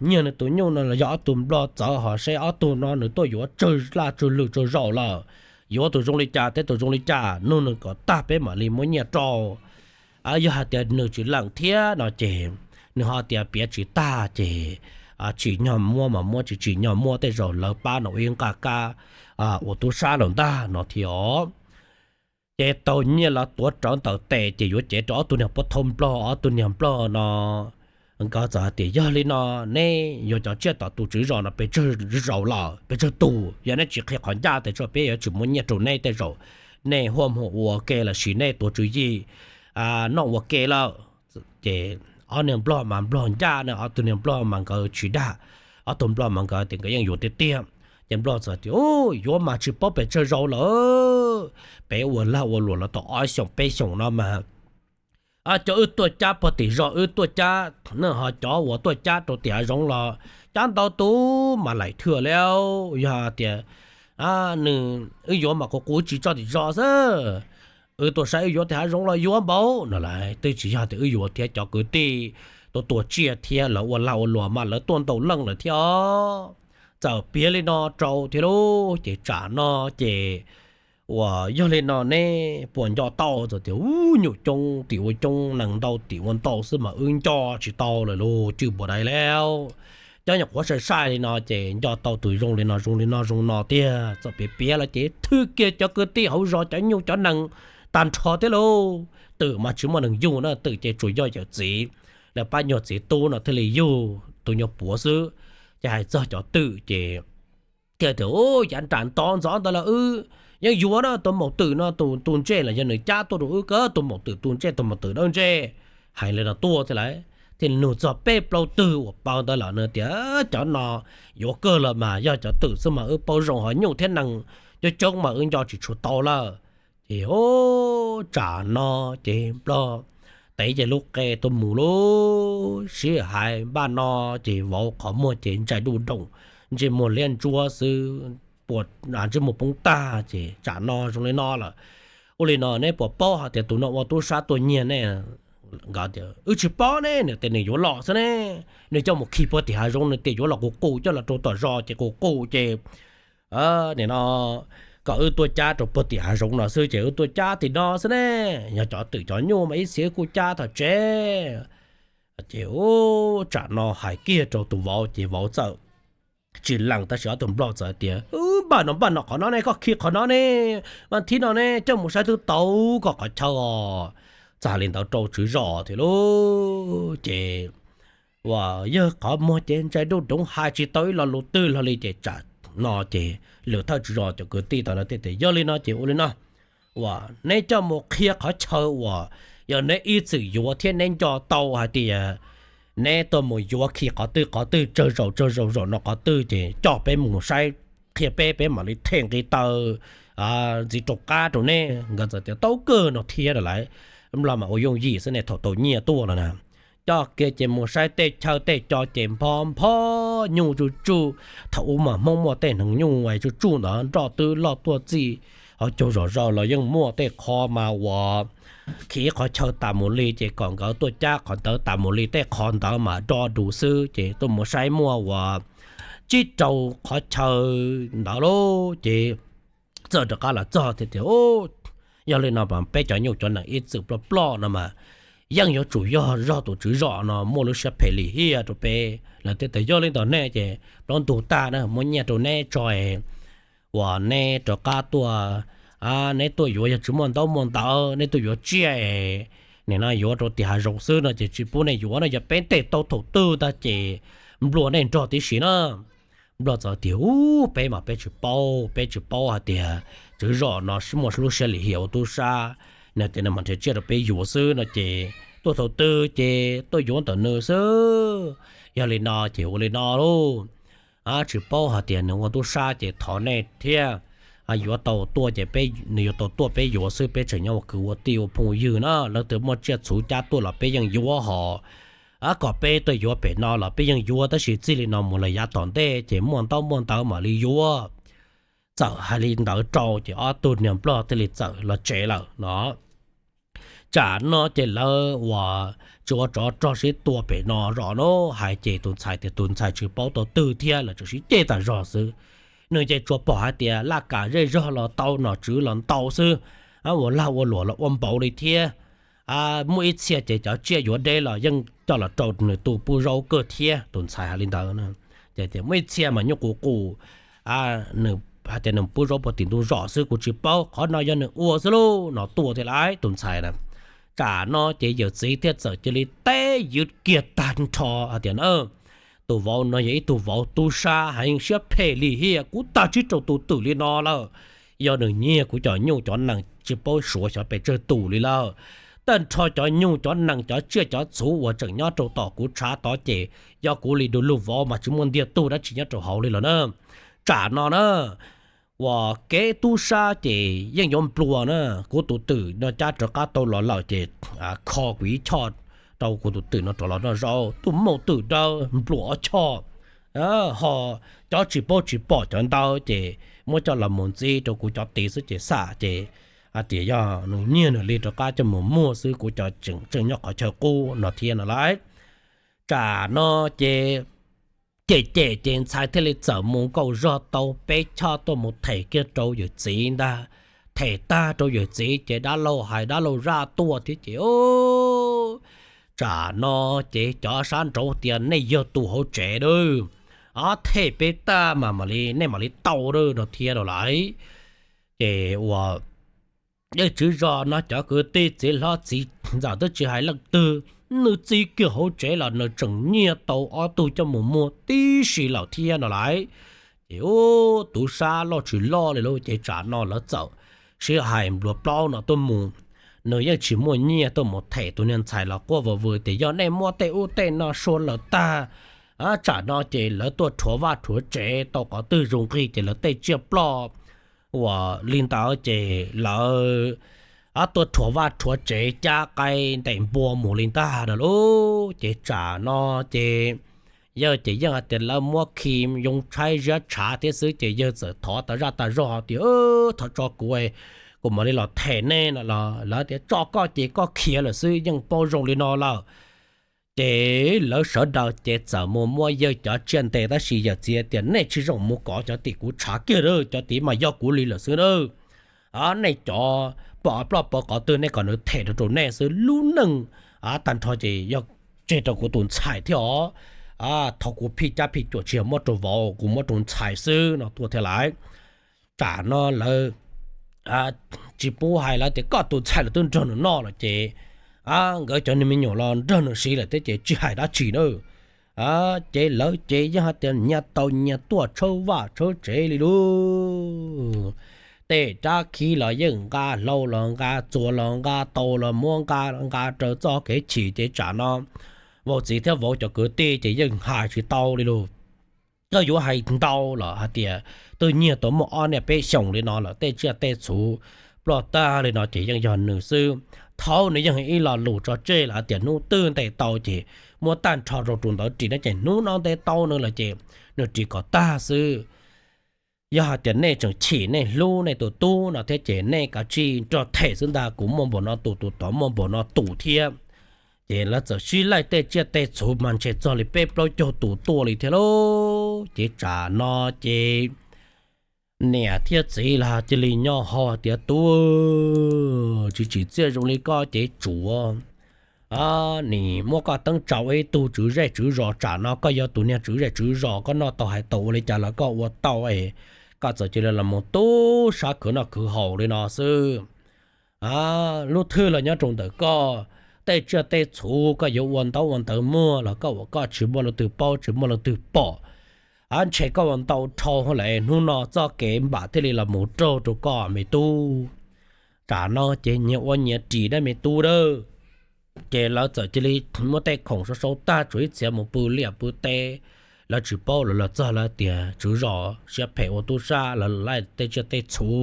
nyiag nws tus nyuj no los yog ob tug nplog txawv ho seb ob tug no nws tuaj yuav tsawg laj tsawg lwg tsawg zaus lawm, yuav tus zoo li cas thiab tus zoo li cas, nug nws kom tag peb mam li muab nyiaj rau. Yog hais tias nws tsis lees thiab no ces nws ho tias piav tsis tag ces tsim nyog muab mas muab, tsis tsim nyog muab tej zaum lawv pab no ib nqaj kab ua tub sab los ntag no thiab os. Ces tau nyiaj los tuav rawv ntawm tes ces yuav cev rau ob tug niag pov thawj nplog. Ob tug niag nplog no nkawd txawm hais tias, yog li no neb yuav cov tsiaj tom tus tswv zos no pes tsawg zaus lawm, pes tsawg tus? Yog neb tsis qhia qhov ncaj tes tsam peb yuav tsis muab nyiaj rau neb tej zaum. Nej huaj muag ua ke los sis nej tuav tswv yim noj ua ke lawm. Ces ob niag nplog mas nplog ncaj na, ob tug niag nplog mas nkawd tsis dag, ob tug nplog mas nkawd tias nkawd yeej yuav tiag tiag. Ces nplog txawm tias, yuav mas tsis paub pes tsawg zaus lawm, peb ua lag ua luam los tau ob xyoos peb xyoos no mas cov wb tuaj cab puag tim zos wb tuaj cab, ho cov uas tuaj cab rau tim hav zoov los cab ntau tus mas laim thiab li. Yog tias nws, wb yuav mas kuv qus tsis tso tim zos xwb, wb tuaj saib wb yuav tim hav zoov los yuav npaum no lawm. Twb tsis yog tias wb yuav thiab, cov kwv tij tuaj tua tsiaj thiab lawv ua lag ua luam mas lawv tuaj ntau leej lawm thiab. Txawm piav li no rau thiab lauj. Ces tsam no ces uas yog li no neb puas nco tau? Txawm tias, ub, nyuam coob tim ua coob, neeg ntau tim ua ntau xwb mas wb nco tsis tau lawm lauj, cwj puas dai lauj. Cov nyuam qhuav sai sai li no ces nco tau tus zoo li no zoo li no zoo no tiag. Txawm piav piav los ces thwj kiag cov kwv tij hauv zos cov nyuj cov nees tag nrho thiab lauj. Twm mas tsis muaj neeg yug na, twm ces tsuas yog yawm txiv, lawv pab nyuag txiv tub no thiaj li yug tus nyuag puav xwb. Ces hais txog cov twm ces thiaj tias, yav nram ntov ntxov ntawd los wb yeej yuav na, tus maum twm no tus ntsej los yog nws cab tuaj rau wb kawg, tus maum twm tus ntsej, tus maum twm dawb ntsej. Hais li no tuaj thiab lawm, thiaj nug txog peb plaub tug uas paub ntawd lawm no tias, cov no yuav kawg los mas, yog cov twm xwb mas wb paub zoo, ho nyuj thiab nees coob coob mas wb nco tsis tshua tau lawm. Ces tsam no ces nplog tev ces lub qe tuaj mus lub sij hawm npaj no, ces vauv qhov muag ces ntsais duj doom, ntsej muag liab ntsuab xwb, puas ntsej muag poob tag. Ces tsam no zoo li no lawm, ua li no neb puas paub hais tias tus no ua tub sab tuaj nyiag nej? Nkawd tias, wb tsis paub ne, nws tias nws yuav los xwb ne, nws coj mus khi puag tim hav zoov, nws tias yuav los qus qus coj los rau tom zos ces qus qus ces nim no kom wb tuaj cab rau puag tim hav zoov no xwb ces wb tuaj cab tim no xwb ne. Yog cov twm cov nyuj mas ib txhia wb kuj cab tom tsev. Ces tsam no hais kiag rau tus vauv ces vauv txawm tsis lees, tab sis ob tug nplog txawm tias, npaj no npaj no, qhov no ne, koj khi qhov no ne, mas thib no ne coj mus saib twb tau koj qhov chaw os. Txawm hais li ntawd rau tswv zos thiab lauj. Ces uas yawg qhov muag ces ntsais duj doom hais tsis tau ib lo lus twg hlo li. Ces tsam no ces lwm thawj tswv zos cov kwv tij tau no thiaj tias, yog li no ces ua li no, uas neb coj mus qhia qhov chaw uas yog neb ib txwm yuav thiab neb nco tau hais tias neb tuaj mus yuav khi qhov twg qhov twg tsawg zaus tsawg zaus zaum no qhov twg ces coj peb mus saib, qhia peb, peb mam li them nqi taw ntxiv rau qab rau neb. Nkawd txawm tias tau kawg no thiab lawm. Nplog mas ua yooj yim xwb ne, thaum tau nyiaj tuaj no na, coj kiag ces mus saib tej chaw tej co ces npho npho nyuj tsuj tsuj. Thaum ub mas Hmoob muaj tej hneev nyuj tsuj tsuj ntawd, nroj twb loj tuaj txij hauv caug zom zaws los yeej muaj tej qho mas uas khi qhov chaw tas mus li ces kom nkawd tuaj cab qhov ntawd tas mus li, tej qho ntawd mas do dus xwb. Ces tuaj mus saib muaj uas tsib rau qhov chaw ntawd lauj. Ces txawm rov qab los txog thiab tias, yog li no peb cov nyuj cov nees ib txwm ploj ploj no mas yeej yuav tsum yog zog tus tswv zos no muaj lub siab phem lim hiam rau peb. Lawv thiaj tias, yog li ntawd ne ces plaub ntug tag na, muab nyiaj rau neb tso, uas neb rov qab tuaj, neb tuaj yuav yog tsis muaj ntaub muaj ntawv, neb tuaj yuav tsiaj, nim no yuav rau tim hav zoov xwb no ces tsis pub nej yuav no. Yog peb ntes tau thaum twg ntag ces nplua nej nrog tib si na. Nplog txawm tias, ub, peb mas peb tsis paub, peb tsis paub hais tias tswv zos no muaj lub siab lim hiam ua tub sab, nws tias nws mam nrhiav tsiaj rau peb yuav xwb no ces tuaj thaum twg ces tuaj yuav ntawm nws xwb. Yog li no ces ua li no lauj, tsis paub hais tias nws ua tub sab ces thov nej thiab, yuav tau tuaj ces peb, nws yuav tau tuaj peb yuav xwb, peb tseem nyob ua kwv ua tij ua phooj ywg na. Leej twg muaj tsiaj txhuv cab tuaj los peb yeej yuav hos, kom peb tuaj yuav pem no los peb yeej yuav, tab sis txij li no mus lawm yav tom ntej ces muaj ntaub muaj ntawv mam li yuav. Txawm hais li ntawd rau ces ob tug niag nplog thiaj li txawm los tsev lawm no. Tsam no ces lawv uas tsis ua tsov rog sib tua pem no zos no hais ces tus ntxhais tias tus ntxhais tsis paub tau twg thiab, lawv tsuas sib ceg tas zog xwb. Nws ces tsuas pom hais tias laj kam zej zog los tau, nom tswv los ntau xwb, ua lag ua luam los ua npaum li thiab. Muaj ib txhia ces cov tsiaj yuav deb los yeej coj los rau nws tu pub zaub kawg thiab, tus ntxhais hais li ntawd. Ces tias muaj ib txhia mas nyuj qus qus, nws hais tias nws pub zaub puag tim ntug zos xwb, kuv tsis paub, qhov no yog nws ua xwb lauj no tuaj thiab lauj tus ntxhais na. Tsam no ces yawm txiv thiaj txawm cia li teb ywv kiag tag nrho hais tias na, tus vauv no yog ib tug vauv tub sab heev, siab phem lim hiam, kuv tag tsib rau tus twm li no lawm. Yog nws nyiag kuv cov nyuj cov nees tsis paub suav xyov pes tsawg tus li lawm. Tag nrho cov nyuj cov nees cov tsiaj cov txhu uas tseem nyob rau tom kuv tshav tod ces yog kuv li du lug vauv mas tsis muaj ntiag tug dab tsi nyob rau hauv li lawm na. Tsam no na, uas kev tub sab ces yeej yuav nplua na. Kuv tus twm no cab rov qab tau los lawm ces kho kuv ib choj rau kuv tus twm no rov los noj zaub. Tuaj muaj twm dawb nplua ob choj, ho cov tsis paub tsis pom cov ntawd ces muab coj los mus ntxib rau kuv cov tid xwb ces xam ces hais tias yog nws nyiag nws li rov qab coj mus muag xwb, kuv cov tseem tseem nyob qhov chaw qub no thiab no lauj. Tsam no ces cem cem ces ntxhais thiaj li txawm mus nkaum zog tau peb choj tuaj mus them kiag rau yawm txiv ntag. Them tag rau yawm txiv ces dab laug hais dab laug zaj tuaj thiab ces tsam no ces cov sab nraud tias nej yog tus hauv tsev dab, o them peb tag mas mam li nej mam li tau dab no thiab no lauj. Ces uas yeej tswv zos no cov kwv tij txiv hlob txiv ntxawm twb tsis hais leej twg, nws txij kiag hauv tsev los nws tseem nyiag tau ob tug coj mus muag tib si lawm thiab no lauj. Ces ub, tub sab loj tsis loj li lauj, ces tsam no lawv txawm sib hais nplua plaub no tuaj mus. Nws yeej tsis muaj nyiaj tuaj mus them tus niag ntxhais los quaj vwm vwm tias yog nej muab tej ub tej no sua lawm tag, tsam no ces lawv tuaj rhuav vaj rhuav tsev tau qhov twg zoo nqi ces lawv tej tsiaj ploj uas li ntawd ces lawv tuaj rhuav vaj rhuav tsev cab qaib ntes npua mus li ntag no lauj. Ces tsam no ces yawg ces yeej hais tias lawv muab khi yoo tshaib ziab tshav thiab xwb ces yawg txawm thov tas zaj tas zog tias thov tso kuv, kuv mam li los them nej no los lawv tias tso koj ces koj khiav lawm xwb, yeej paub zoo li no lawm. Ces lawv sawv daws ces txawm mus muab yawg cov tsiaj ntes tab sis yawm txiv tias nej tsis zoo mus kov cov tim kuv tshav kiag, cov tid mas yog kuv li lawm xwb na. Nej cov pom ploj pom qhov twg nej kom nws them rau rau nej xwb, lub neej tag nrho ces yog tseg rau kuv tus ntxhais thiab os. Thaum kuv phij cab phij cuam tsis yog muab rau vauv, kuv muab rau ntxhais xwb no tuaj thiab lauj. Tsam no lawv tsis pub hais lawv tias koj tus ntxhais lawv twb nrog nws noj lawm ces nkawd cov niag me nyuam los nrog nws siv lawm thiab ces tsis hais dab tsi na. Ces lawv ces yeej hais tias nyias tau nyias tuaj tshawb vaj tshawb tsev li lauj. Tej rab khib los yeej nqa, hlau los nqa, txuas los nqa, tau los muab nqa, nqa raws txoj kev chim ces tsam no vauv txiv thiab vauv cov kwv tij ces yeej hais tsis tau li lauj. Koj yuav hais ntau los hais tias twb nyiag tau muaj ob niaj peb xyoos li no lawm, tej tsiaj tej txhu ploj tag li no ces yeej yog nws xwb. Thaum nws yeej ib lo lus tso tseg los hais tias hnub twg ntes tau ces muab tag nrho rau tus ntawd ris no ces hnub no ntes tau nws lawm ces nws ris kom tag xwb. Yog hais tias nej tseem chim nej hlub nej tus tub no thiab ces nej kav tsij nrog them xwb ntag, kuv muaj npaum no tus, tus tod muaj npaum no tus thiab. Ces lawv txawm sib laij tej tsiaj tej txhu mas ntshe txog li peb plaub caug tus tuaj li thiab lauj. Ces tsam no ces niam thiab txiv los cia li nyo ho tias tub, tsis tsim txiaj zoo li koj ces tsuav nim muab koj teeb tsa ua ib tug tswv zej tswv zos, tsam no koj yog tus niag tswv zej tswv zos, koj noj tau hais tau ua li cas los koj ua tau es koj txawm cia li los mus tub sab khwv noj khwv haus li no xwb. Lub thwj los nyob rau ntawm koj, tej tsiaj tej txhu koj yuav ua ntaub ua ntawv muag los koj ua, koj tsis muaj leej twg paub tsis muaj leej twg pom. Ntshe koj ua ntau dhau lawm, hnub no txoj kev npam thiaj li los mus raug rau koj me tub. Tsam no ces nyias ua nyias ris dab me tub dab. Ces lawv txawm cia li muab tej khoom sau sau tag tsuas ib txhia mus pw liaj pw teb. Lawv tsis paub, lawv los txog lawv tias tswv zos siab phem ua tub sab, lawv laij tej tsiaj tej txhu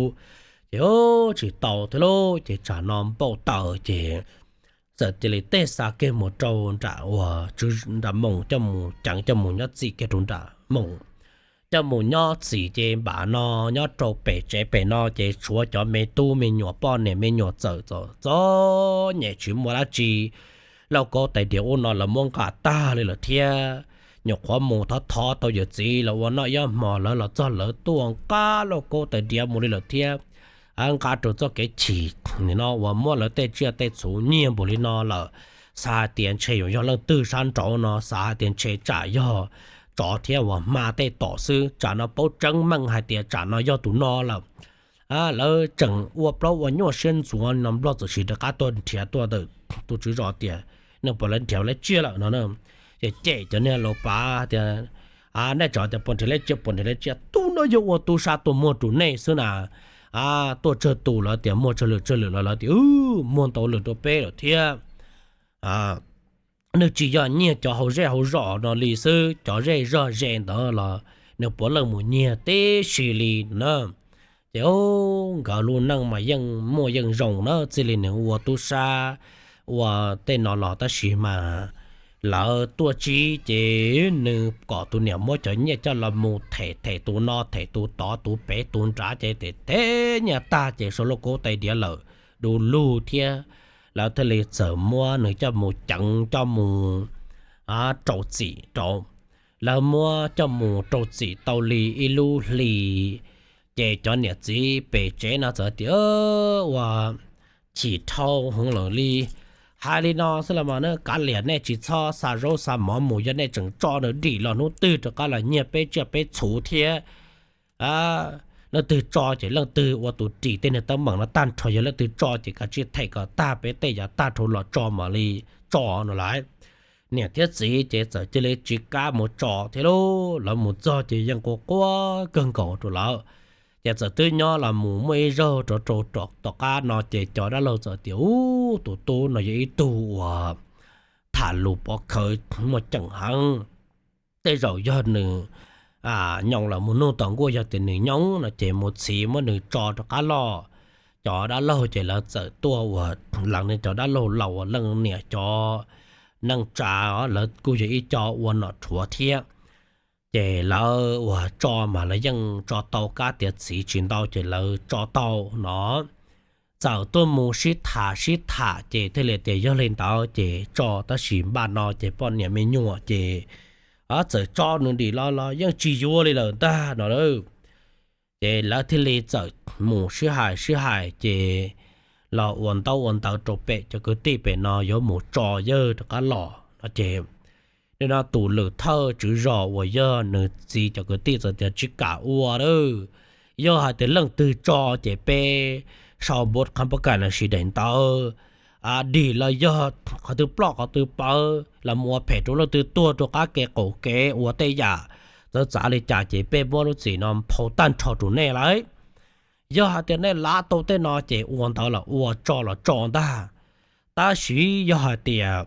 ces tsis tau thiab lauj. Ces tsam no npau taws ces txawm cia li tej xa kiag mus rau nram uas nram moos coj mus ceev coj mus nyob txim kiag rau nram moos. coj mus nyob txim ces npam no nyob rau pem tsev pem no ces tshuav cov me tub me nyuam poj niam me nyuam txawm txom txom nyem tsis muaj dab tsi. Lauj kaub tais diav ub no lawv muab nqa tag li lawm thiab. Nyuam qhuav mus thov thov tau yawm txiv los ua noj ib hmo lawv los txog lawv tuaj nqa lauj kaub tais diav mus li lawm thiab. Nqa rau txoj kev chim no uas muab lawv tej tsiaj tej txhu nyiag npaum li no lawm, xav hais tias ntshe yuav yog leej twg sab nraud no, xav hais tias ntshe tsam yog tsov thiab uas hma tej tom xwb, tsam no paub tseeb meej hais tias tsam no yog tus no lawm. Lawv tseem ua plaub ua nyuaj siab ntxuav no Nplog txawm sim rov qab tuaj nrhiav tuaj ntawm tus tswv zos tias, nws puas lawv nrhiav lawv tsiaj lawm no. Ces cem cov niag laus pav tias, nej tsov tias puas nrhiav lawv tsiaj puas nrhiav lawv tsiaj, tub no yog ua tub sab tuaj muag rau nej xwb na. Tuaj tsawg tus lawv tias muag tsawg lwm tsawg lwm los lawv tias muag ntau lwm rau peb lawm thiab. Nws tsis yog nyiag cov hauv zej hauv zos no li xwb, cov zej zog ze ntawd los nws puav leej mus nyiag tib si li na. Ces nkawd lub neej mas yeej muaj yeej zoo na, txij li nws ua tub sab ua tej no los tab sis mas lawv tuaj txog ces nws kom tus niam muab cov nyiaj coj los mus them them tus no them tus tod tus pem tus nrad ces them them nyiaj tag ces sau lauj kaub tais diav lawm du lug thiab. Lawv thiaj li txawm muab nws coj mus ceev coj mus rau txim rau. Lawv muab coj mus rau txim tau li ib lub hli, ces cov niam txiv pem tsev no txawm tias, ua chim dhau heev lawm li. Hais li no xwb los mas kav liam, nej tsis txhob xa zaub xa mov mus, yog nej tseem tso nws dim los hnub twg rov qab los nyiag peb tsiaj peb txhu thiab. Leej twg tso ces leej twg ua tus dim tej niag teeb meem no tag nrho, yog leej twg tso ces kav tsij them kom tag peb tej yav tag dhau los tso mam li tso no lawm. Niam thiab txiv ces txawm cia li tsis kam mus tso thiab lauj. Lawv mus txog ces yeej quaj quaj kawg nkaus rau lawv. Ces txawm twb nyob los mus muaj ib zaug rov rau tom qab no ces cov dab laug txawm tias, ub, tus tub no yog ib tug uas tham lus pov khawv muaj ceem heev. Tej zaum yog nws nyoos los mus nug tom nkuaj, yog tias nws nyoos no ces mus txhiv muab nws tso rov qab los. Cov dab laug ces lawv txawm tuaj ua, lees li cov dab laug laus ua leej niam cov neej tsa, lawv kuj yog ib co ua nom rhuav thiab. Ces lawv ua tso mas lawv yeej tso tau, kab tias txhiv tsis ntau ces lawv tso tau no. Txawm tuaj mus sib tham sib tham ces thiaj li tias yog li ntawd ces tso, tab sis npaj no ces poj niam me nyuam ces txawm tso nws dim los los yeej tsis yuav li lawm ntag no. Ces lawv thiaj li txawm mus sib hais sib hais ces los ua ntaub ua ntawv rau pem cov kwv tij pem no yuav mus tso yawg rov qab los no ces, nim no tus lwm thawj tswv zos uas yog nws txiv cov kwv tij txawm tias tsis kam ua lawm. Yog hais tias leej twg tso ces peb sau npua qhab pob kais los sis daim ntawv dim los yog qhov twg ploj qhov twg pawv los mus ua phem rau leej twg tuag rau qab kev qaum kev ua tej yam txawv txav li cas ces peb muab lub txim no phau tag nrho rau nej lawm. Yog hais tias nej lav tau tej no ces ua ntawd los ua, tso los tso ntag. Tab sis yog hais tias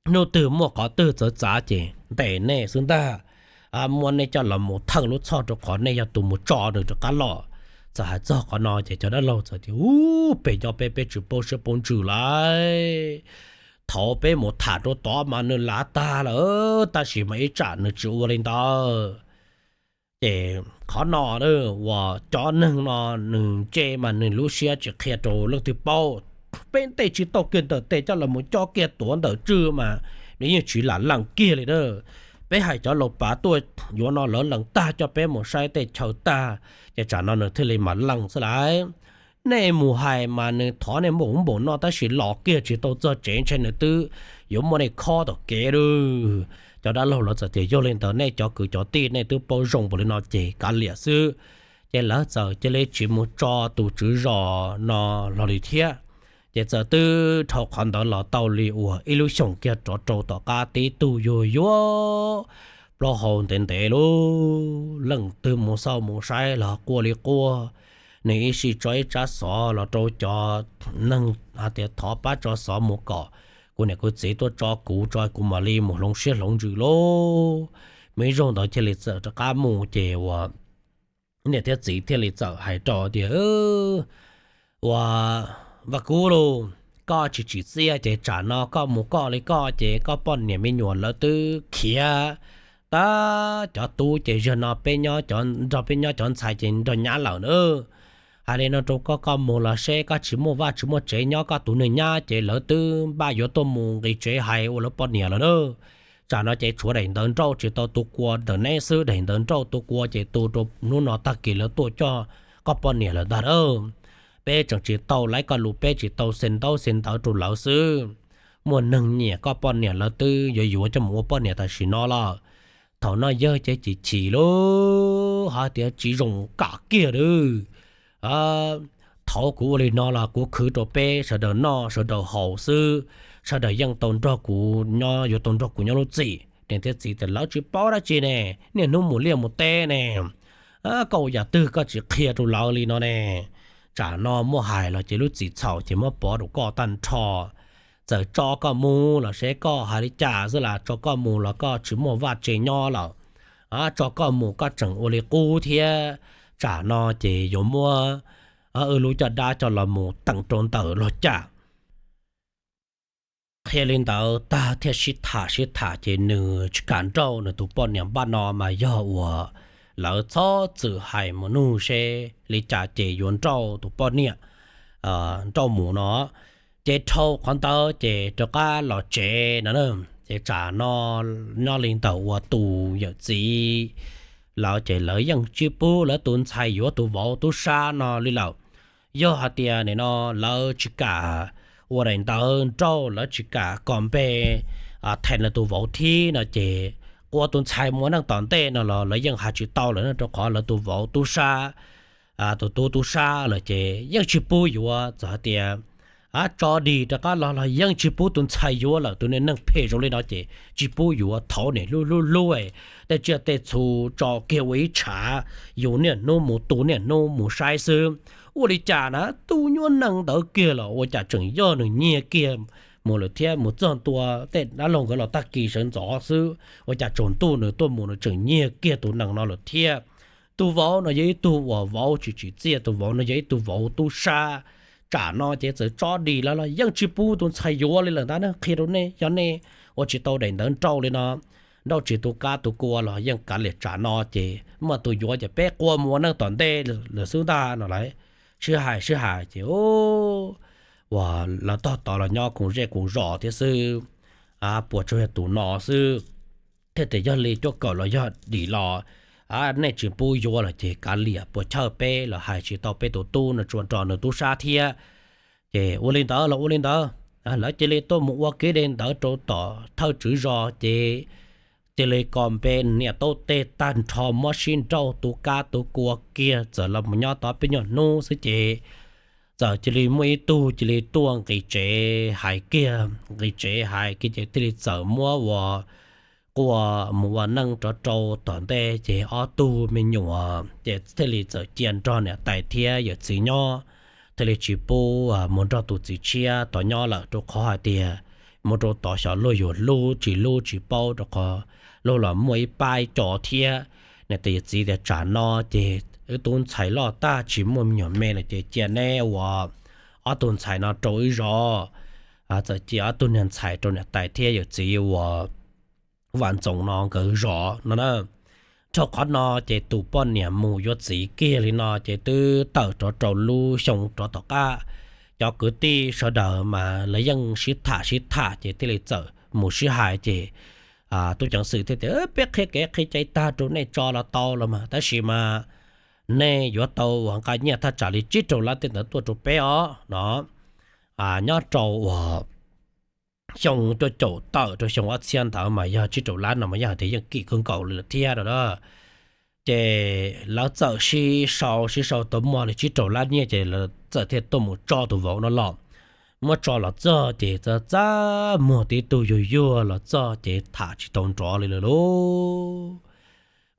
hnub twg muaj qhov twg txawv txav ces ntes nej xwb ntag. Muab nej coj los mus theej lub txhoj rau qhov nej yog tus mus tso nws rov qab los. Txawm hais txog qhov no ces cov dab laug txawm tias, ub, peb cov peb peb tsis paub siab paub ntsws lawm. Thaum peb mus tham rau tod mas nws lav tag lawm, tab sis mas ib tsam nws tsis ua li ntawd. Ces qhov no uas cov neeg no nws ntse mas nws lub siab tsis qhia rau leej twg paub. Peb ntes tsis tau kiag ntawm tes coj los mus cob kiag tuav ntawm tswb mas nws yeej tsis lam lees kiag li na. Peb hais cov laus pav tuaj yuav no lawv lees tag coj peb mus saib tej chaw tag, ces tsam no nws thiaj li mam lees xwb lauj. Nej mus hais mas nws thov nej npaum ub npaum no tab sis los kiag tsis tau txog tsev ntshe nws twb yuav muab nej khob tom kev lawm. Cov dab laug lawv txawm tias yog li ntawd nej cov kwv cov tij nej twb paub zoo npaum li no ces kav liam xwb. Ces lawv txawm cia li tsis mus tso tus tswv zos no los li thiab. Ces txawm twb dhau qhov ntawd los tau li uas ib lub xyoos kiag rov rau tom qab tib tug yuag yuag plaub hau ntev ntev lub, leej twg mus xauj mus saib los quaj li quaj. Nws ib sij tso ib tsab xov los rau cov neeg hais tias thov pab tso xov mus kom kuv niam kuv txiv tuaj tso kuv tso kuv mam li mus hloov siab hloov ntsws lauj. Muaj ib zaug ntawd thiaj li txawm rov qab mus ces uas niam thiab txiv thiaj li txawm hais rau tias, uas Vaj Kub lauj, koj tsis tsim txiaj ces tsam no koj mus koj li koj ces koj poj niam me nyuam lawv twb khiav Tab cov tub ces zaum no peb nyob, nrog peb nyob cov ntxhais ces nrog nyab lawm na. Hais li no rau koj, koj mus los seb koj tsis muaj vaj tsis muaj tsev nyob, koj tus neeg nyab ces lawv twb npaj yuav tuaj mus nqis tsev hais ua lawv poj niam lawm na. Tsam no ces tshuav daim ntawv nrauj tsis tau tu kua ntawm neb xwb, daim ntawv nrauj tu kua ces tu rau hnub no tag kis lawv tuaj coj koj poj niam lawm ntag na. Peb tseem tsis tau laib koj lus, peb tsis tau xa ntaub xa ntawv rau lawv xwb. Muaj neeg nyiam koj poj niam lawv twb yuav yuav coj mus ua poj niam tam sim no lawm. Thaum no yawg ces chim chim lub hais tias tsis zoo kam kiag lawm. Thaum kuv ua li no los kuv khwv rau peb sawv daws noj sawv daws haus xwb, sawv daws yeej tau nrog kuv nyob, yuav tau nrog kuv nyob lub txim. Niam thiab txiv tias lawv tsis paub dab tsi ne, niaj hnub mus liaj mus teb ne. Koj ua yam twg koj tsis qhia rau lawv li no ne? Tsam no muab hais los ces lub txim txhaum ces muab pov rau koj tag nrho. Txawm tso koj mus los seb koj hais li cas xwb las, tso koj mus los koj tsis muaj vaj tsev nyob lawm. Tso koj mus koj tseem ua li qub thiab. Tsam no ces yuav muab wb lub caj dab coj los mus teem rau ntawm los cas. Qhia li ntawd tag thiaj sib tham sib tham ces nws tsis kam nrauj nws tus poj niam npaj no mas yog uas lawv txhob txwm hais mus nug seb li cas ces yuav nrauj tus poj niam, nrauj mus no. Ces dhau qhov ntawd ces rov qab los tsev no. Ces tsam no nyob li ntawm uas tus yawm txiv lawv ces lawv yeej tsis pub lawv tus ntxhais yuav tus vauv tub sab no li lawm. Yog hais tias nim no lawv tsis kam ua daim ntawv nrauj, lawv tsis kam kos npe thaiv lawv tus vauv thib no ces ua tus ntxhais mus ua neej tom ntej no los lawv yeej hais tsis tau lawm, rau qhov lawv tus vauv tub sab, tus tub tub sab lawm ces yeej tsis pub yuav. Txawm hais tias tso dig rov qab los los yeej tsis pub tus ntxhais yuav lawm. Tus neeg phem zoo li no ces tsis pub yuav, thaum niam hlub hlub hlub tej tsiaj tej txhu tso kiag ua ib tshav, yus niaj hnub mus tu niaj hnub mus saib xwb. Ua li cas na, tus nyuab neeg ntawd kiag los ua cas tseem yog nws nyiag kiag mus lawm thiab. Mus txog ntua tej dab laug nkawd los tag kis sawv ntxov xwb, ua cas tsaus ntuj nws tuaj mus nws tseem nyiag kiag tus neeg no lawm thiab. Tus vauv no yog ib tug uas vauv tsis tsim txiaj, tus vauv no yog ib tug vauv tub sab. Tsam no ces txawm tso dig los los yeej tsis pub tus ntxhais yuav li lawm ntag na. Qhia rau nej, yog nej ua tsis tau daim ntawv nrauj li no, nrauj tsis tu kab tu kua los yeej kav liam, tsam no ces muaj tus yuav ces peb qua mus ua neej tom ntej lawm xwb ntag no lauj. Sib hais sib hais ces uas lawv tog tod los nyob koom zej koom zos thiab xwb, puas tsuas yog tus no xwb. Thiaj tias yog li cuaj kaum los yog dim los, nej tsis pub yuav lawm ces kav liam, puas chawj peb los hais tsis tau peb tus tub no, tsuas nrog nws tub sab thiab. Ces ua li ntawd los ua li ntawd, lawv cia li tuaj mus ua kiag daim ntawv rau tom thawj tswv zos ces cia li kos npe niam taub teg tag nrho, muab sib nrauj tu kab tu kua kiag, txawm los mus nyob tod peb nyuag hnub xwb ces txawm cia li muaj ib tug cia li tuaj nqis tsev hais kiag, nqis tsev hais kiag ces thiaj li txawm muab ua qua mus ua neej rov rau tom ntej ces ob tug me nyuam ces thiaj li txawm cia nrog niam tais thiab yawm txiv nyob, thiaj li tsis pub mus nrog tus txiv tshiab tod nyob lawm, rau qhov hais tias mus rau tod xyov luag yuav hlub tsis hlub tsis paub, rau qhov luag los muaj ib pab ib co thiab. Niam tais yawm txiv tias tsam no ces wb tub ntxhais loj tag tsis muaj me nyuam me lawm ces cia neb ua ob tug ntxhais no rau wb zov. Txawm cia ob tug niag ntxhais rau niam tais thiab yawm txiv uas Vam Ntxoov no nkawd zov no na. Dhau qhov no ces tus poj niam mus yuav txiv kiag li no ces twb tawm rov rau lub xyoo rov tom qab. Cov kwv tij sawv daws mas lawv yeej sib tham sib tham ces thiaj li txawm mus sib hais ces tub ceev xwm thiaj tias peb qhia kev qhia cai tag rau nej tso los tau los mas, tab sis mas nej yuav tau uas nqa nyiaj thaj tsam li tsib rau lab tej ntawd tuaj rau peb os no. Nyob rau uas xyoo cuaj caum tawm rau xyoo ob txhiab ntawd mas yog tsib rau lab no mas yog hais tias yeej kim kawg nkaus li lawm thiab no. Ces lawv txawm sib sau sib sau tau muaj li tsib rau lab nyiaj ces lawv txawm thiaj tuaj mus tso tus vauv no los. Muab tso los txog ces txaj txaj muag tib tug yuag yuag los txog ces tham tsis tau nrov li lawm lauj.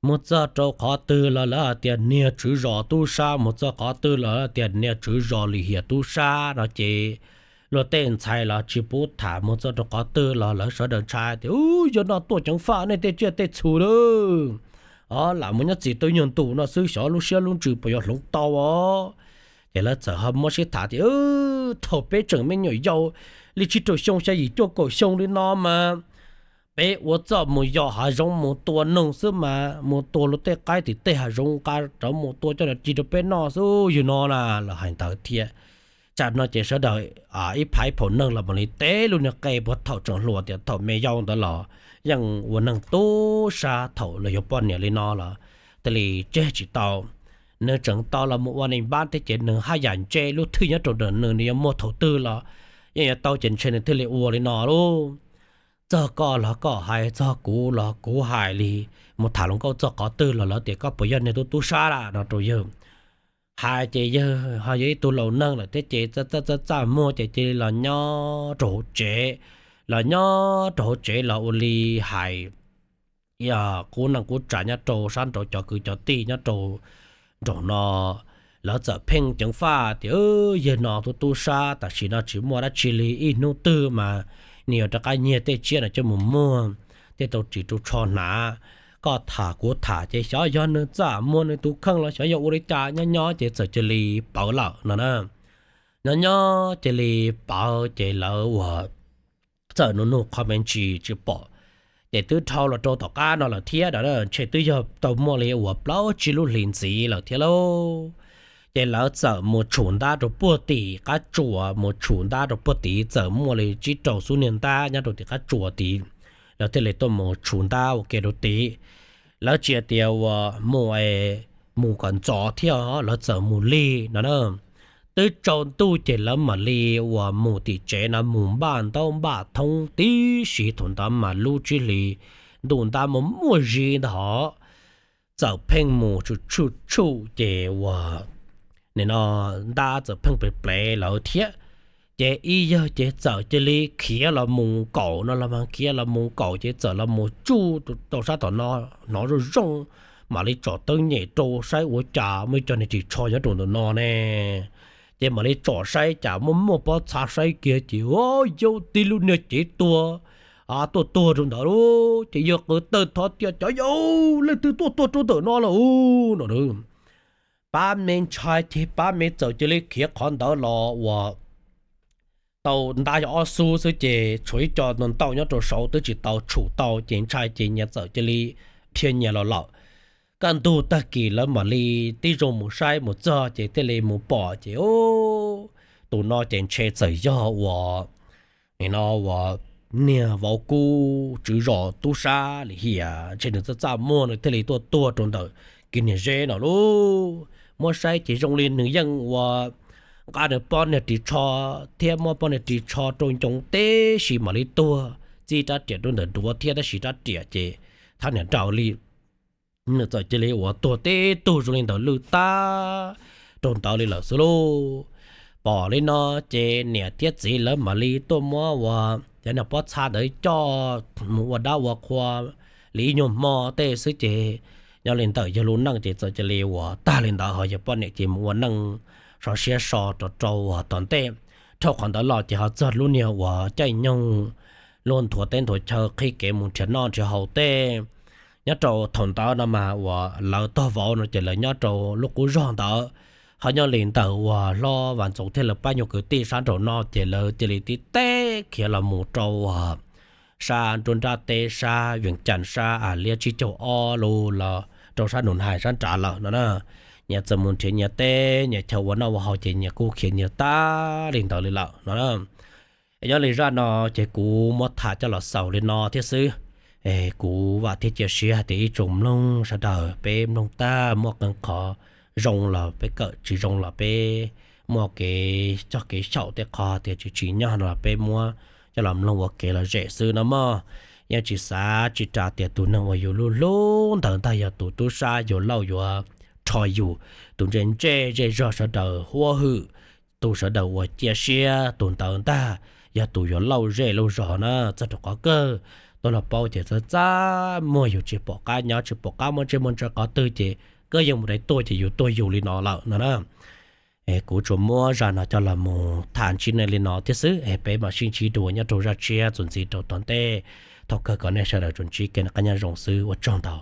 Mus txog rau qhov twg los lawv hais tias niag tswv zos tub sab, mus txog qhov twg los lawv tias niag tswv zos lim hiam tub sab no ces luag tej ntxhais los tsis pub tham, mus txog rau qhov twg los lawv sawv daws ntshai tias u, yog no tuaj ceev faj nej tej tsiaj tej txhu lawm. Lam mus nyob txim tau nyuag ntus no xwb xyov lub siab lub ntsws puas yuav hloov tau os. Ces lawv txawm ho muab sib tham tias thaum peb tseem me nyuam yaus li tsib rau xyoo xya yim cuaj kaum xyoo li no mas peb ua txuj mus yos hav zoov mus tua noog xwb mas, mus tua luag tej qaib tim tej hav zoov nqa rov mus tua coj los ci rau peb noj xwb yug no na, lawv hais ntawd thiab. Tsam no ces sawv daws ib phaiv phaum neeg los mam li teb lub niag qe puag thaum tseem hluas tias thaum me yau ntawd los yeej ua neeg tub sab, thaum los yuav poj niam li no los thiaj li tseg tsis tau. Nws tseem tau los mus ua neeg npab thiab ces nws haj yam ntse lub thwj nyob rau ntawm nws, nws yuav muaj thaum twg los yeej yuav tau ces ntshe nws thiaj li ua li no lauj. Txog koj los koj hais, txog kuv los kuv hais li. Mus tham hluas nkauj txog qhov twg los lawv tias koj puas yog niag tub tub sab lawm no rau yawg. Hais ces yawg ho yog ib tug laus neeg lawm thiab ces txaj txaj muag ces cia li los nyob rau hauv tsev. Los nyob rau hauv tsev los ua li hais qub neej qub tsav nyob rau sab nraud cov kwv cov tij nyob rau nraum no, lawv txawm pheej ceev faj tias yawg no tub tub sab, tam sim no tsis muaj dab tsi li, ib hnub twg mas nws yuav rov qab nyiag tej tsiaj no coj mus muag, tej tau ris rau tsho hnav. Koj tham kuv tham ces xyov yog nws txaj muag nws tus kheej los xyov yog ua li cas, nyob nyob ces txawm cia li pawv lawm no na. Nyob nyob cia li pawv ces lawv ua txawm nug nug qho me ntsis tsis pom. Ces twb dhau los rau tom qab no lawm thiab, ntshe twb yog tau muaj li uas plaub tsib lub hlis ntxiv lawm thiab lauj. Ces lawv txawm mus tshum ntab rau puag tim qab tsuas, mus tshum ntab rau puag tid txawm muaj li tsib rau xub niag ntab nyob rau tim qab tsuas tid. Lawv thiaj li tuaj mus tshum ntab ua ke rau tid. Lawv tsis tias uas mus, mus kom ntxov thiab, lawv txawm mus lig no na. Twb tsaus ntuj ces lawv mam li uas mus tim tsev no mus npaj ntaub npaj thoob tib si, thaum ntawd mas lub tsib hlis ntuj ntab muaj muaj zis ntag hos. Txawm pheej mus tshum tshum tshum ces uas nim no ntab txawm pheej plev plev lawv thiab. Ces ib yawg ces txawm cia li khiav los mus nkaum no los mas, khiav los mus nkaum ces txawm los mus tsuj rau sab tom no, hnov zoo zoo, mam li tsom teeb nyem rau saib ua cas muaj ib co niag ris tsho nyob rau ntawm no ne. Ces mam li tsom saib cas muaj muaj pob txha saib kiag ces yog tib lub niag cev tuag tuaj tuag rau ntawd lauj. Ces yawg qw tawg thov tias cov yau, leej twg tuaj tuag rau ntawm no lawm no. Pab me ntshai ces pab me txawm cia li khiav qhov ntawd los uas tau ntab yog ob xub xwb ces tshuav ib co ntau nyob rau saud twb tsis tau tshum tau ces ntshai ces nyias txawm cia li dhia nyias los lawm. Kaj ntug tag kis lawv mam li tib zoo mus saib mus txog ces thiaj li mus pom ces tus no ces ntshe txawm yog uas nim no uas niag vauv kub tswv zos tub sab lim hiam, ntshe nws txaj txaj muag nws thiaj li tuaj tuag rau ntawm kiv niag zeb no lauj. Muab saib ces zoo li nws yeej uas nqa nws poj niag ris tsho thiab muab poj niag ris tsho rau ncoo teb si mam li tuag, txij rab riam rau ntawm duav thiab tab sis rab riam ces thab niam nraus li. Nws txawm cia li uas tuag teb tug zoo li ntawd lwj tag rau ntawd li lawm xwb lauj. Pom li no ces niam thiab txiv lawv mam li tuaj muab uas cov niag pob txha ntawd coj mus ua dab ua qhua li ib nyuag hmo tej xwb ces nyob li ntawm yawg lub neej ces txawm cia li uas tag li ntawd, ho yawg poj niam ces mus ua neej so siab so rau rau uas tom ntej. Dhau qhov ntawd los ces ho txog lub niag uas caij nyoog luag nthuav teb nthuav chaw qhib kev mus nrhiav noj nrhiav haus tej. Nyob rau thaum ntawd no mas uas lawv tog vauv no ces lawv nyob rau lub qub zog ntawd. Ho nyob li ntawm uas hlob Vam Ntxoov thiab lawv pab nyuag kwv tij sab nraum no ces lawv cia li tib teb khiav los mus rau uas sab nruab nrab teb sab Vees Cas sab As Liab tsib caug ob lub los rau sab Nus Hais sab nrad lawm no na. Nyias txawm mus nrhiav nyias teb nyias chaw ua noj ua haus ces nyias kuj khiav nyias tag li ntawd li lawm no. Nyob li zaj no ces kuv muab tham coj los xaus li no thiab xwb. Kuv vam thiab cia siab hais tias ib tsoom mloog sawv daws peb mloog tag muaj qee qhov zoo los peb kawm, tsis zoo los peb muaj kev cog kev xyaum tej qhov tias tsis tsim nyog no los peb muab coj los mloog ua kev lom zem xwb no mog. Yeej tsis xav tsis ras tias tus neeg uas yus hlub hlub ntawd ntag yog tus tub sab yuav lauj yuav rho yus, tus ntse ntse zej zog sawv daws huab hwm, tus sawv daws uas cia siab tus ntawd ntag yog tus yuav lauj zej lauj zos na. Txog rau qhov kawg tuaj los paub ces txaj txaj muag yus tsis pom qab nyob tsis pom qab muaj ntsej muag ntsaws qhov twg ces kawg yeej mus dai tuaj ces yus tuag yus li no lawm no na. Kuv tsuas muab zaj no coj los mus tham ntsib nej li no thiab xwb, peb mam sib ntsib dua nyob rau zaj tshiab txuas ntxiv rau tom ntej. Thov kawg kom nej sawv daws tsuas ntsib kev noj qab nyob zoo xwb, ua tsaug ntau.